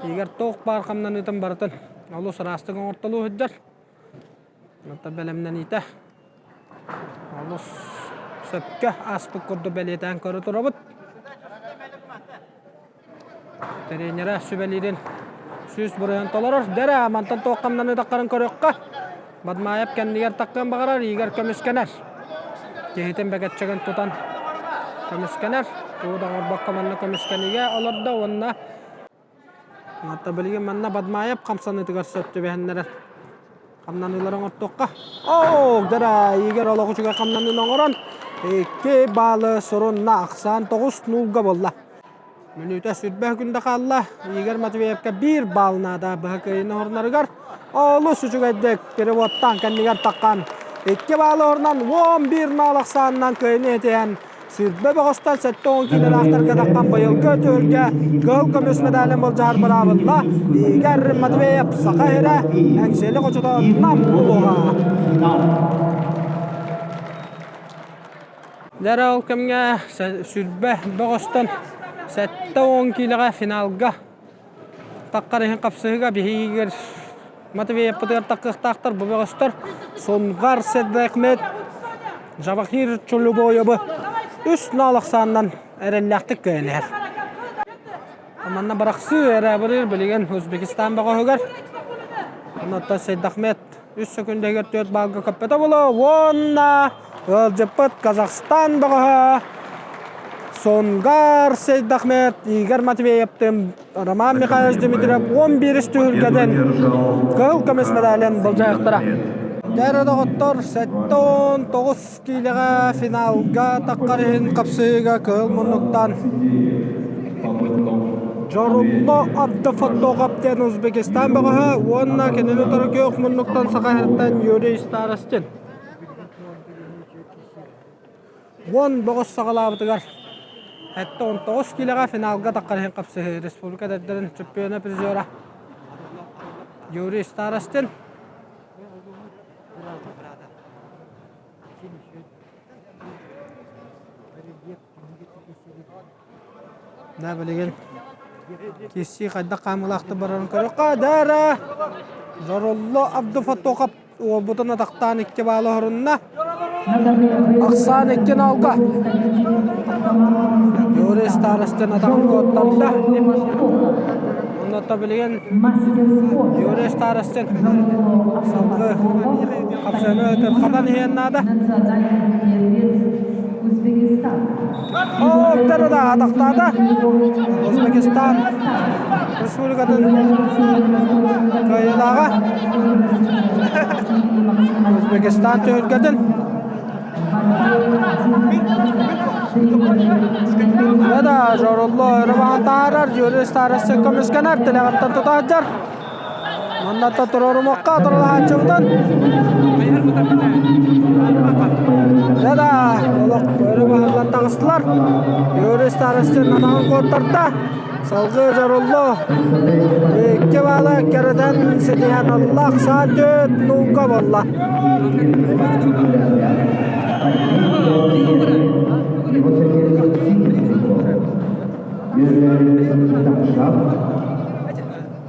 Игорь туох баар хамнаныытын барытын олус ыраастык оҥортолуу сылдьар. Онтон бэлэмнэниитэ олус сөпкө ааспыт курдук бэлиэтээн көрө турабыт. Тренерэ сүбэлиирин. 100% толорор. Дэрэ, мантан туох хамнаны таххарын көрүөххэ. Бадмаев кэннигэр таххыан баҕарар, иигэр көмүскэнэр. Киһитин бэгэччэгин тутан көмүскэнэр. Тугу да оҥорбокко манна көмүскэнигэ олордо уонна Манта билигин манна Бадмаев хамсаныытыгар сөп түбэһиннэрэр. Хамнаныылары оҥортуохха. Оо, дара, Игорь олох үчүгэй хамнаныыны оҥорон 2 баалы сурунна. Ахсаан 9 нуулга буолла. Мүнүүтэ сүрбэ күндэ хаалла. Игорь Матвеевка биир баал наада быһа кыайыыны оһорунарыгар олус үчүгэйдик переводтаан кэннигэр таххан 2 баалы оһорунан 11 наал ахсаанынан кыайыыны этиһэн Сүрбэ бөҕөстөн 70 киилэлээхтэргэ таххан быйылгы түһүлгэ кыһыл көмүс медалин былдьаһар быраабылла Игорь Матвеев Саха сирэ Эҥсиэли хочото Нам улууһа. Дьэ ол кэмҥэ сүрбэ бөҕөстөн 70 киилэҕэ финалга таххар иһин хапсыһыыга биһигигэр Матвеевпытыгар таххыахтаахтар бу бөҕөстөр Сунгар Седбекмет Жавахир Чулубоевы үс наал ахсаанынан эрэллээхтик кыайан иһэр. Манна бырахсыы эрэ абырыыр билигин Узбекистан бөҕөһүгэр. Оннуттан Сейдахмет үс сөкүндэһигэр түөрт баалга көппөтө буолуо уонна ыалдьыппыт Казахстан бөҕөһө Сунгар Сейдахмет Игорь Матвеевтыын Роман Михайлович Дмитриев 11 түһүлгэтин кыһыл көмүс медалын былдьаһыахтара. Дэр доҕоттор 79 киилэҕэ финалга таххар иһин хапсыһыыга кыһыл муннуктан Дьорулло Абдыфаттохов диэн Узбекистан бөҕөһө уонна кинини утары күөх муннуктан Саха сириттэн Юрий Старостин. Уон бөҕөс саҕалаабытыгар 79 киилэҕэ финалга таххар иһин хапсыһыы республика эдэрдэрин чемпиона призера Юрий Старостин. Да, билигин киирсии хайдах хаамыылаахтык барарын көрүөххэ. Дара! Зорулло Абдуфатохов уолбутун атахтаан икки баалы оһорунна. Ахсаан икки налга. Юрий Старостин атаҕын куоттарда. Онно билигин Юрий Старостин салгыы хапсыаны өтөр хатан иһиэн наада. Оттары да атахтаата. Узбекистан Республикатын кыайыылааҕа. Узбекистан түһүлгэтин Да, Жорулло өрө таһаарар, Юрий Старостин көмүскэнэр, тилэҕиттэн тутааччар. Маннатта туруорумуохха турулаһааччыбытын. Да, олох өрө баһыллан таҕыстылар. Юрий Старостин атаҕын куоттарда. Салгыы Жорулло икки баала кэрэтэн ситиһэн ылла. Саа түөт нуука буолла.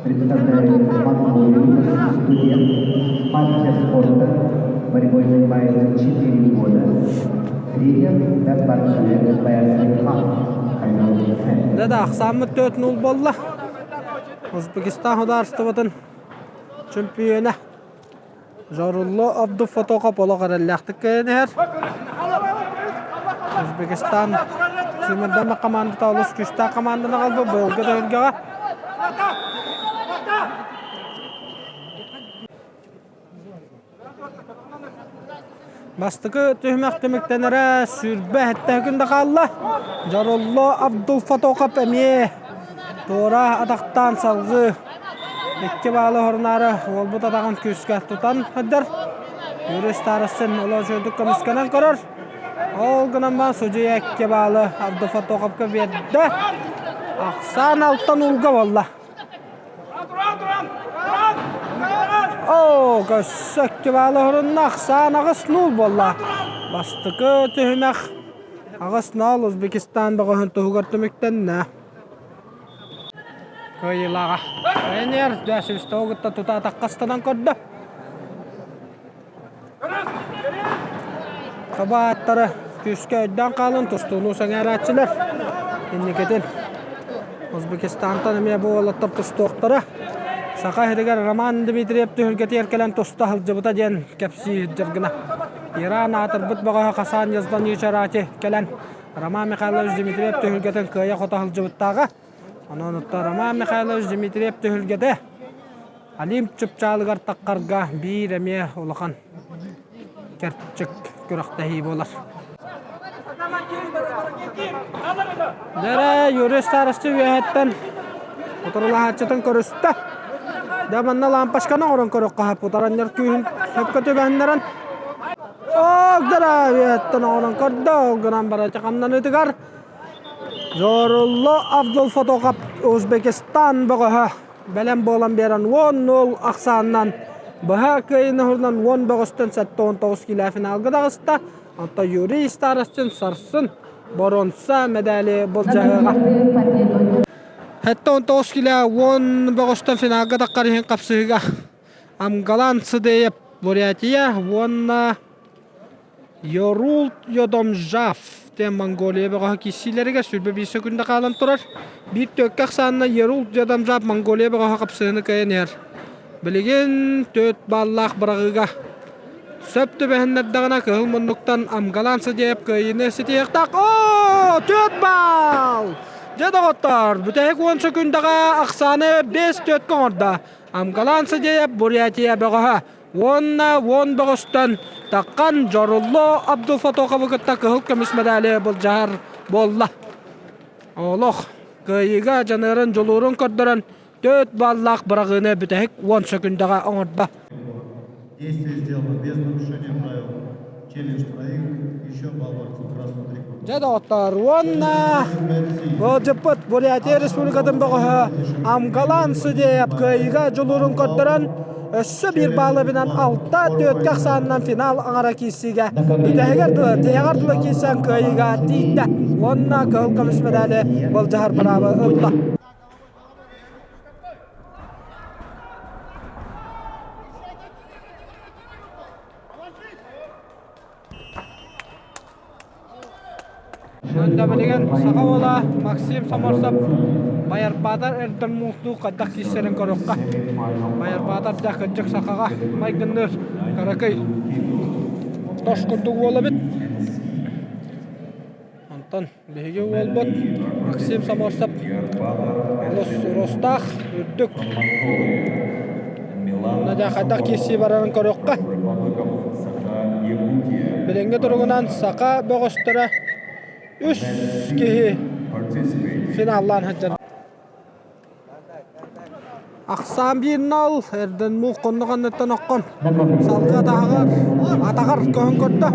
Представляет Монголию студент, мастер спорта, борьбой занимается 4 года. Тренер Датбарчилер Баясайхан Да да, ахсааммыт 4-0 буолла. Узбекистан судаарыстыбатын чөмпүйүөнэ Жорулло Абдуфатохов олох эрэллээхтик кэлэн иһэр. Узбекистан сүүмэрдэммит хамаандата олус күүстээх хамаанданы аҕалбыт быйылгы түһүлгэҕэ. Бастакы түһүмэх түмүктэнэрэ сүүрбэ сэттэ күн да хаалла. Дьорулло Абдулфатохов эмиэ туора атахтаан салгыы икки баалы хорунаары уолбут атаҕын күүскэ тутан сылдьар. Юрий Старостин олох үчүгэйдик көмүскэнэн көрөр. Ол гынан баран судьуйа икки баалы Абдуфатоховка биэрдэ. Ахсаан алтан уулга буолла. Оо, көссө икки баалы оһорунна, ахсаан аҕыс нуул буолла. Бастакы түһүмэх аҕыс нол Узбекистан бөҕөһүн туһугар түмүктэннэ. Кыайыылааҕа. Тренер Дясевич кытта тута атахха көрдө. Хабааттары күүскэ өйдөөн хаалан тустууну сэҥээрээччилэр инникитин Узбекистантан эмиэ бу уолаттар тустуохтара. Саха сиригэр Роман Дмитриев түһүлгэтигэр кэлэн туста сылдьыбыта диэн кэпсии сылдьар гына. Иран аатырбыт бөҕөһө Хасан Язданичарати кэлэн Роман Михайлович Дмитриев түһүлгэтин кыайа-хото сылдьыбыттааҕа. Онон оттон Роман Михайлович Дмитриев түһүлгэтэ Олимп чыпчаалыгар таххарга биир эмиэ улахан кэрчик күрэхтэһии буолар. Дэрэ Юрий Старости үөһэттэн утарылаһааччытын көрүстэ. Дэ манна лампочканы оҥорон көрүөххэ сөп утаранньар күүһүн сөпкө түбэһиннэрэн Оок дэрэ үөһэттэн оҥорон көрдө ол гынан баран хамнаныытыгар Зорулло Абдулфатохов Узбекистан бөҕөһө бэлэм буолан биэрэн 10-0 ахсаанынан быһа кыайыыны уһунан 10 бөҕөстөн 79 киилэ финалга таҕыста. Онтон Юрий Старостин сарсын боруонса мэдээли былдьаһыаҕа. 79 киилэ 10 бөҕөстөн финалга таххар иһин хапсыһыыга Амгалан Сыдеев Бурятия уонна Йорул Йодомжав диэн Монголия бөҕөһө киирсиилэригэр 21 сөкүүндэ хаалан турар. Биир түөккэ ахсаанна Ерул Йодомжав Монголия бөҕөһө хапсыһыыны кыайан иһэр. Билигин 4 баллаах быраҕыыга сөп түбэһиннэрдэҕинэ кыһыл муннуктан Амгалан Садеев кыайыыны ситиһиэхтээх. Оо, 4 балл! Дьэ доҕоттор, бүтэһик 10 сөкүүндэҕэ ахсааны 5-4 оҥордо. Амгалан Садеев Бурятия бөҕөһө Уонна уон бөҕөстөн таххан Дьорулло Абдулфатоховы кытта кыһыл көмүс мэдээли былдьаһар буолла. Олох кыайыыга дьаныарын дьулуурун көрдөрөн 4 баллаах быраҕыыны бүтэһик 10 сөкүндэҕэ оҥордо. Действие сделано без нарушения правил. Челлендж проигран. Еще балл борцу красного трико. Дьэ доҕоттоор, уонна ыалдьыппыт Бурятия Республикатын бөҕөһө Амгалан Судеев кыайыыга дьулуурун көрдөрөн, өссө биир баалабынан 6-4 ахсаанынан финал аҥара киирсиигэ бүтэһигэр дылы, тиһэҕэр дылы киирсэн кыайыыга тиийдэ уонна кыһыл көмүс мэдээли былдьаһар быраабы ылла. Онно билигин саха уола Максим Соморсов Байарбаатар эрдэн муҥтуу хайдах киирсэрин көрүөххэ. Байарбаатар дьэ кырдьык сахаҕа майгынныыр кыракый тос курдук уол эбит. Онтон биһиги уолбут Максим Соморсов олус уруостаах, үрдүк. Онно дьэ хайдах киирсии барарын көрүөххэ. Билиҥҥи туругунан саха бөҕөстөрө үс киһи финаллаан сылдьар. Ахсаан биир нал, эрдэн мух хоннох анныттан оххон. Салгыы атаҕар, атаҕар көһөн көрдө.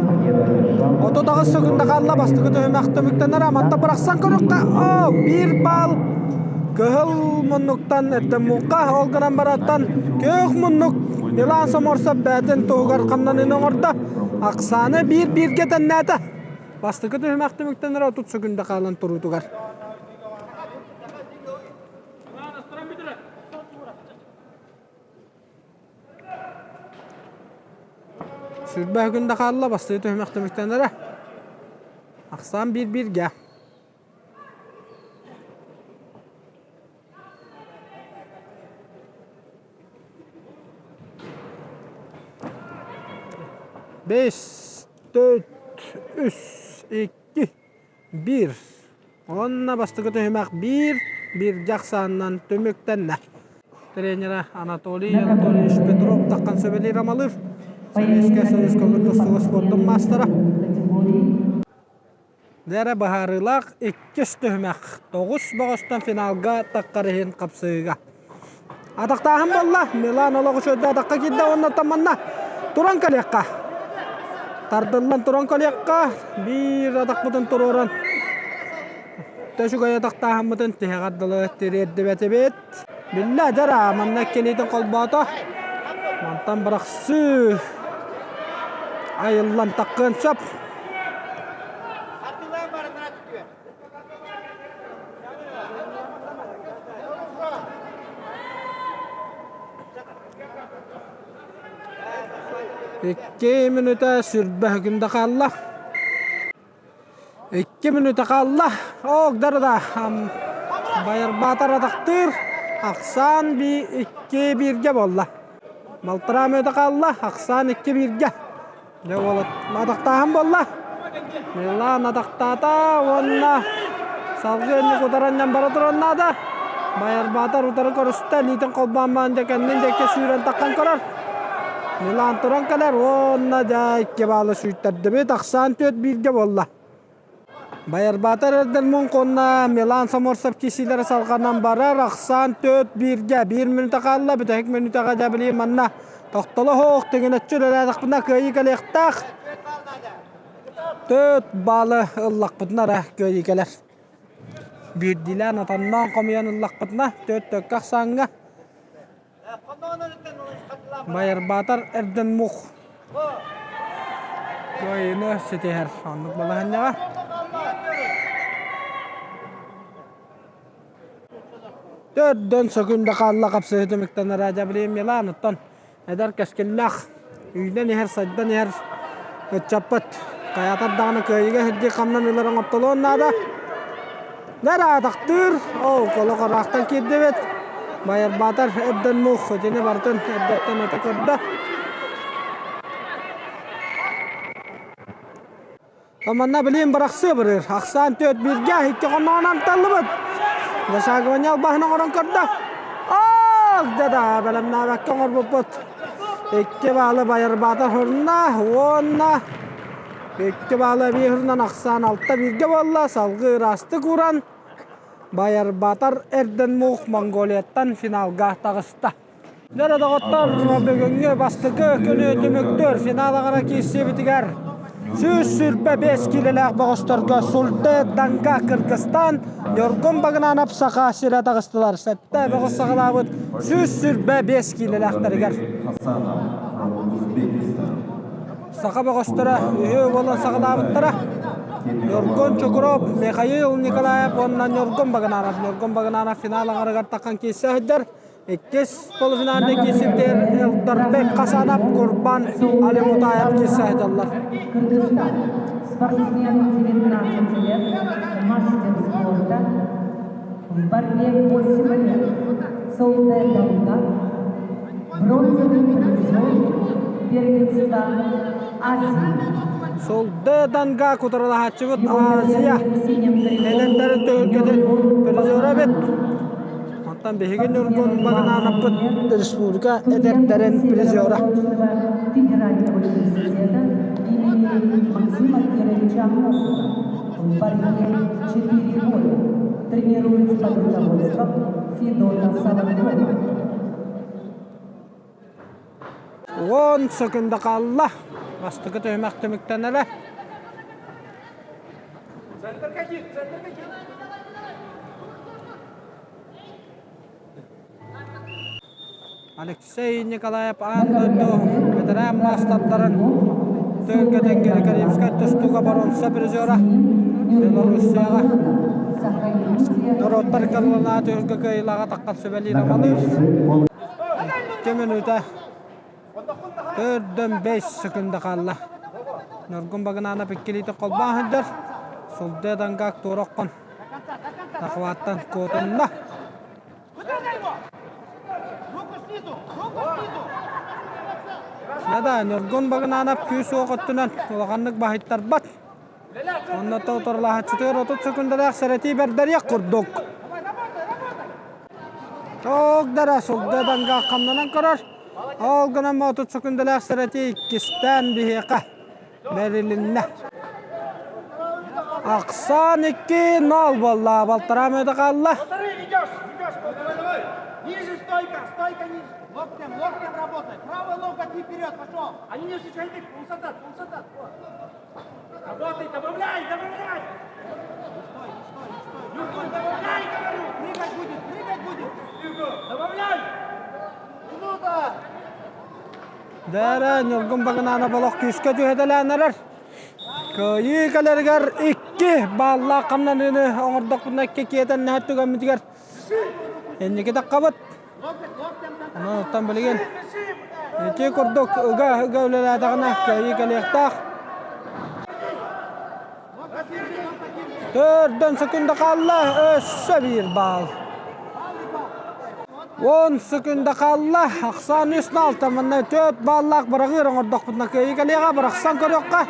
38 секунда хаалла бастакы түһүмэх түмүктэнэр. Аматта бырахсан көрүөххэ. Оо, биир баал кыһыл муннуктан эрдэн муухха. Ол гынан бараттан күөх муннук Милан Соморсов бэйэтин туһугар хамнаныыны оҥордо. Ахсааны биир-бииргэ тэннээтэ. Бастакы түһүмэх түмүктэнэр 30 секунда хаалан туруутугар. Сүүрбэ күн да хаалла, бастыы түһүмэх түмүктэнэрэ. Ахсаан биир-бииргэ. Бэс, төрт, үс, икки, Биир. Уонна бастакы түһүмэх биир, бииргэ ахсаанынан түмүктэннэ. Тренерэ Анатолий Анатольевич Петров таххан сөбүлүүр амалыыр. Советскай Союз көҥүл тустууга спордун маастара. Дэрэ быһаарыылаах иккис түһүмэх тоҕус бөҕөстөн финалга таххар иһин хапсыһыыга. Атахтааһын буолла. Милан олох үчүгэйдик атахха киирдэ уонна манна туран кэлиэххэ. Тардыллан туран кэлиэххэ. Биир атахпытын туруоран үчүгэй атахтааһыммытын тиһэҕэр дылы тириэрдибэтибит. Биллэ дьара манна иккилиитин холбоото. Мантан бырахсыы айыллан таххыан сөп. Икки мүнүүтэ сүүрбэ секунда хаалла. Икки мүнүүтэ хаалла. Оогдар да Байарбаатар атахтыыр. Ахсаан би 2 бииргэ буолла. Балтараа мүнүүтэ хаалла, ахсаан 2 бииргэ. Дьэ уолат атахтааһын буолла. Милан атахтаата уонна салгыы инник утараннан бара туран наада. Байарбаатар утары көрүстэ, илиитин холбоон баан дьэ кэннин диэки сүүрэн таххан көрөр. Милан туран кэлэр уонна дьэ икки баалы сүүйтэрдибит. Ахсаан түөрт бииргэ буолла. Байарбаатар Эрдельмунг уонна Милан Соморсов киирсиилэрэ салҕанан барар. Ахсаан 4-1-гэ биир мүнүүтэ хаалла. Бүтэһик мүнүүтэҕэ дьэ билигин манна тохтоло суох тиҥинэччи үлэлээтэхпинэ кыайыы кэлиэхтээх. Төрт баалы ыллахпытына эрэ кыайыы кэлэр. Биирдиилээн отонноон хомуйан ыллахпытына төрт төккө ахсааҥҥа Байарбаатар Эрденмух кыайыыны ситиһэр. Оннук балаһыанньаҕа. Төрдөн сөкүндэ хаалла хапсыһыы түмүктэнэр Радио Миланыттан Эдэр кэскиллээх, үүнэн иһэр, сайдан иһэр ыччаппыт хайаатар даҕаны кыайыыга сирдии хамнан ылар оҥоттолуон наада. Нараатахтыыр, ол олох ыраахтан киирдибит. Байарбаатар эрдэн мух, итини барытын эрдэттэн өтө көрдө. Манна билиэн бырахсыа барыр. Ахсаан түөрт бииргэ икки хонноҕунан таллыбыт. Зашагование албаһын оҥорон көрдө. Ох, да бэлэмнээбэккэ оҥорбуппут. Икки баалы Байарбаата хурна уонна икки баалы эбии хурунан ахсаан алта бииргэ буолла. Салгыы ыраастык ууран Байарбаатар Эрден Мух Монголияттан финалга таҕыста. Дьэ, доҕоттор, бүгүҥҥү бастакы күнү түмүктүүр финал аҕара киирсиибитигэр 125 киилэлээх бөҕөстөргө Сульте Данга Кыргызстан, Ньургун Багынанов Саха сирэ таҕыстылар. Сэттэ бөҕөс саҕалаабыт 125 киилэлээхтэригэр. Саха бөҕөстөрө үһү буолан саҕалаабыттара. Ньургун Чукуров, Михаил Николаев уонна Ньургун Багынанов. Ньургун Багынанов финал аҥарыгар таххан киирсэ сылдьар. Иккис полуфинальнай киирсиктэр Элдарбек Хасанов, Курбан Алимутаев киирсэ сылдьаллар. Кыргызстан. Спортсмен 19 лет, мастер спорта. В борьбе 8 лет. Солдэ Данга. Бронзовый призер первенства Азии. Солдэ Данга кутаралаһааччыбыт Азия эдэрдэрин түһүлгэтин призера эбит. Онтон биһиги Ньургун Багынанаппыт республика эдэрдэрин призера. Федерального университета имени Максима Кировича Амосова в борьбе четыре года тренируется под руководством Федота Соловьева. Уон сөкүндэ хаалла. Бастакы түһүмэх түмүктэнэрэ. Алексей Николаев аан дойду бэтэрээн маастардарын түһүлгэтин Карибскай тустууга боруонса призера Белоруссияҕа норуоттар кылланаа түһүлгэ кыайыылааҕа таххан сүбэлиир амалыыр. Икки мүнүүтэ төрдөн бэс секунда хаалла. Ньургун Багынанов иккилиитин холбоон сылдьар. Сулдыа Дангак туора оххон Захваттан куотунна. Да, Ньургун Багынанов күүс-уох өттүнэн улаханнык баһыйтарбат. Онно тоторлаһаччытыгар 30 секундалаах сэрэтии бэрдэриэх курдук. Тоогдара сылдьа данга хамнанан көрөр. Ол гынан 30 секундалаах сэрэтии иккистээн биһиэхэ бэрилиннэ. Ахсаан 2-0 буолла. Балтараа мүнүүтэ хаалла. Ниже стойка, стойка ниже. Локтем, локтем работай. Правый локоть и вперед, пошел. Они не полусатат. Работай, добавляй, добавляй. Не стой, не стой, не стой. Юркун, добавляй, говорю. Прыгать будет, прыгать будет. Добавляй. Минута. Дээрэ Ньургун Багынанов олох күүскэ түһэтэлээн эрэр. Кыайыы кэлэригэр икки бааллаах хамнаныыны оҥордохпутуна икки киэтэннэһэр түгэммитигэр инники таххабыт. Онон билигин ити курдук ыга-ыга үлэлээтэҕинэ кыайыы кэлиэхтээх. Төрдөн секунда хаалла, өссө биир баал. 10 секунда хаалла. Ахсаан 3-6 манна 4 баллаах быраҕыыр оҥордохпутуна кыайыы кэлиэҕэ бырахсан көрүөххэ.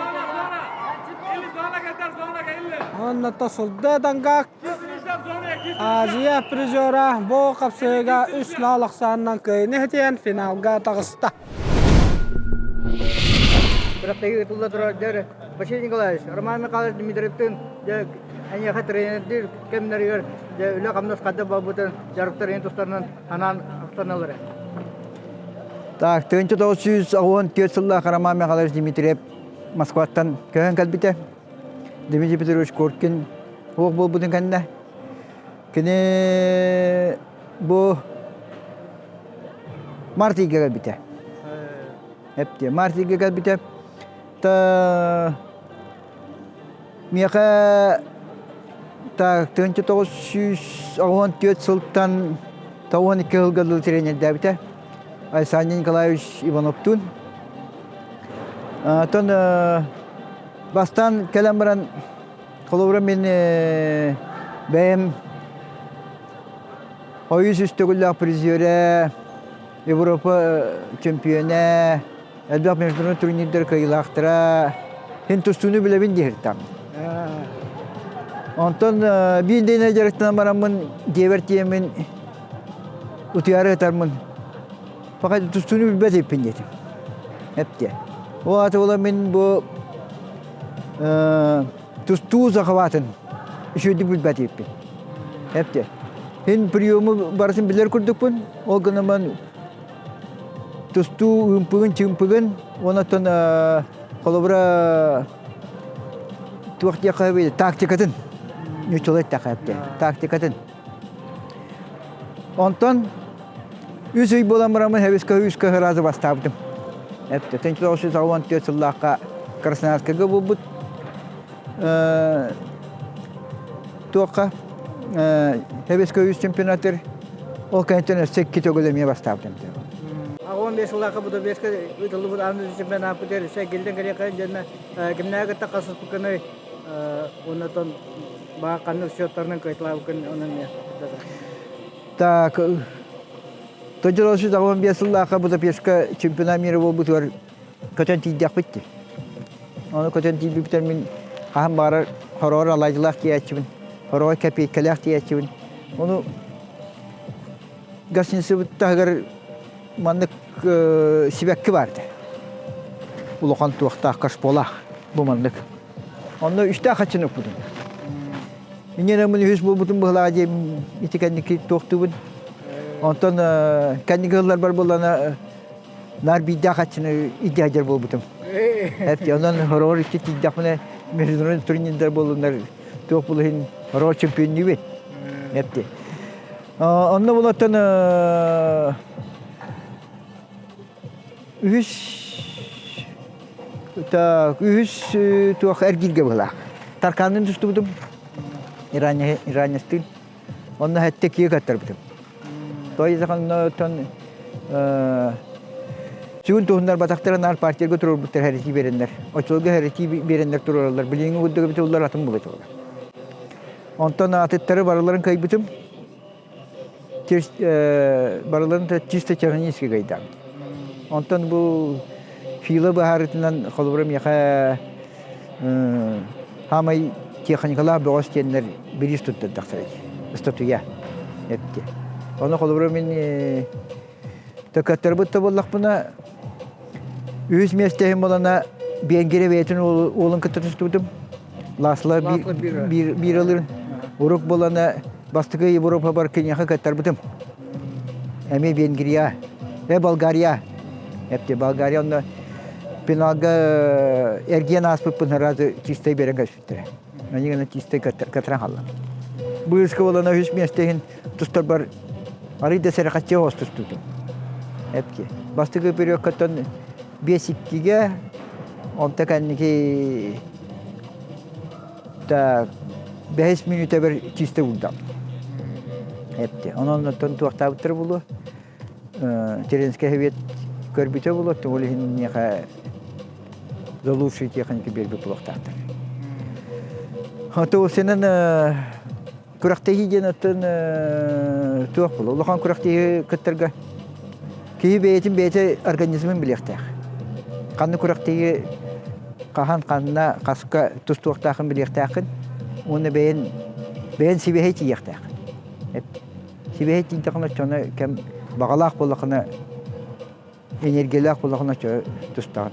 Онно тосулда Дангак Азия призера бу хапсыһыыга 3-0 ахсаанынан кыайыыны иһитийэн финалга таҕыста. Күрэхтэһии ыытылла турар дьэ Василий Николаевич, Роман Михайлович Дмитриевтыын дьэ эйиэхэ тренердиир кэмнэригэр дьэ үлэ-хамнас хайдах буолбутун, дьарыктарын тустарынан анаан ахтаналлар. Так, 1984 сыллаах Роман Михайлович Дмитриев Москваттан көһөн кэлбитэ. Дмитрий Петрович Коркин суох буолбутун кэннэ кини бу март ыйга кэлбитэ. Эптиэ март ыйга кэлбитэ. Та миэхэ так 1984 сылтан 92 сылга дылы тренердээбитэ. Александр Николаевич Ивановтуун. Оттон бастаан кэлэн баран холобура мин бэйэм Ойус үс төгүллээх призерэ, Европа чемпионэ, элбэх международный турнирдар кыайыылаахтара. Син тустууну билэбин диэхтам. Онтон биир дэйнэ дьарыктанан бараммын дьиэбэр тиийэммин утуйаары ытармын. Пока тустууну билбэт эппин диэтим. Эптиэ. Ол аата була мин бу тустуу захватын үчүгэйдик билбэт эппин. Эптиэ. Мин приему барытын билэр курдукпун. Ол гынан тустуу ымпыгын-чымпыгын онтон холобура туох диэххэ тактикатын ньуччалыы эттэххэ эптиэ тактикатын Онтон үс ый буолан бараммын хэбискэ үскэ сразу бастаабытым. Эптэ 1964 сыллаахха Красноярскайга буолбут туохха хэбискэ үс чемпионатыр ол кэнниттэн өссө икки төгүл эмиэ бастаабытым. 15 сыллаахха Будапешка ыытыллыбыт аан дойду чемпионаппытыгар өссө гилден кэлиэххэ дьэннэ кимнээҕи кытта хасыспыккыный оннотон Баа ханнык счеттарынан кыайталаабыккын онон эмиэ Так, Тодоросу 95 сыллаахха Будапешка чемпионат мира буолбутугар көтөн тиийдэхпит дии. Ону көтөн тиийбиппитэр мин хаһан баҕарар хороҕор алаадьылаах тиийээччибин, хороҕор кэпиэккэлээх тиийээччибин. Ону гостиницабыт таһыгар маннык сибэкки баар этэ. Улахан туохтаах кашполаах бу маннык. Онно үстээх хаччыны укпутум. Инньэ мин үһүс буолбутум быһылаа диэн ити кэнники туохтуубун. Онтон кэнники сылларбар буоллана наар биирдээх хаччыны илдьэ сылдьар буолбутум. Эпти онон хороҕор икки тиийдэхпинэ международный турнирдар буоллуннар туох булуһун хороҕор чемпионнүүбүт. Эпти. Онно булаттан Үһүс так, үһүс туох эргииргэ быһылаах. Таркаанныын тустубутум. Иранецтыын. Онно хэттэ киэ каттарбытым. Той онтон сүгүн туһуннарбатахтара наар партиярга туруорбуттар хэрэтии биэрэннэр. Оччолорго хэрэтии биэрэннэр туруораллар. Билиҥҥи курдук эбит уллар атын була чолор. Онтон атыттары барыларын кыайбытым. Барыларын чисто технически кыайдаам. Онтон бу фила быһаарытынан холобура миэхэ хаамай техникалаах бөҕөс диэннэр бириис туттардахтара статуя эпти. Ону холобура мин төкөттөрбүт да буоллахпына үһүс миэстэһим буолана Венгрия бэйэтин уолун кытта тустубутум. Ласло биир ылырын. Урук буолана бастакы Европа бар киниэхэ кыттарбытым. Эмиэ Венгрия, э Болгария. Эпти Болгария онно пеналга эргиэн ааспыппын сразу чистай берен көспүттэрэ. Они гына чистай катран халла. Быыска буолана үһүс миэстэһин тустарбар арый да сэрэхэччи оҕус тустуутум. Эпки. Бастакы периодкаттан биэс иккигэ, онто кэнники так бэһис мүнүүтэбэр чисто уурдам. Эпти. Онон оттон туохтаабыттар буолуо. Теренскэй совет көрбүтэ буолуо, ол иһин миэхэ за лучшие техники биэрбит буолуохтаахтар. Ото сенен күрэхтэһии диэн оттон. Туох буолуо, улахан күрэхтэһии кыттарга киһи бэйэтин бэйэтэ организмын билиэхтээх. Ханна күрэхтэһии хаһан ханна хаска тустуохтаахын билиэхтээххин уонна бэйэн бэйэн сибиэһэй тиийиэхтээххин. Сибиэһэй тиийдэххинэ оччоҕуна кэм баҕалаах буоллаххына энергиялаах буоллаххына оччо тустаҕын.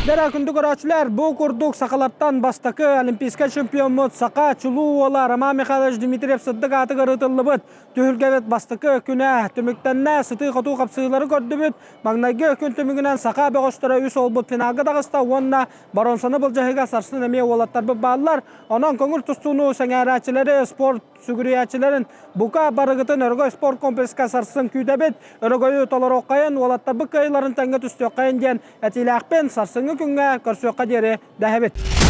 Дэрэ күндү көрөөччүлэр, бу курдук сахалартан бастакы олимпийскай чемпиоммут саха чулуу уола Роман Михайлович Дмитриев сырдык аатыгар ыытыллыбыт түһүлгэбит бастакы күнэ түмүктэннэ. Сытыы-хотуу хапсыһыылары көрдүбүт. Маҥнайгы күн түмүгүнэн саха бөҕөстөрө үс уолбут финалга таҕыста уонна боруонсаны былдьаһыыга сарсын эмиэ уолаттарбыт бааллар. Онон көҥүл тустууну сэҥээрээччилэри спорт сүгүрүйээччилэрин бука барыгытын Өрөгөй спорт комплекска сарсын күүтэбит. Өрөгөйү толоруоххайын, уолаттарбыт кыайыыларын тэҥҥэ түстүөххэйин диэн этиилээхпин. Сарсыҥҥы күҥҥэ көрсүөххэ диэри дэһэбит.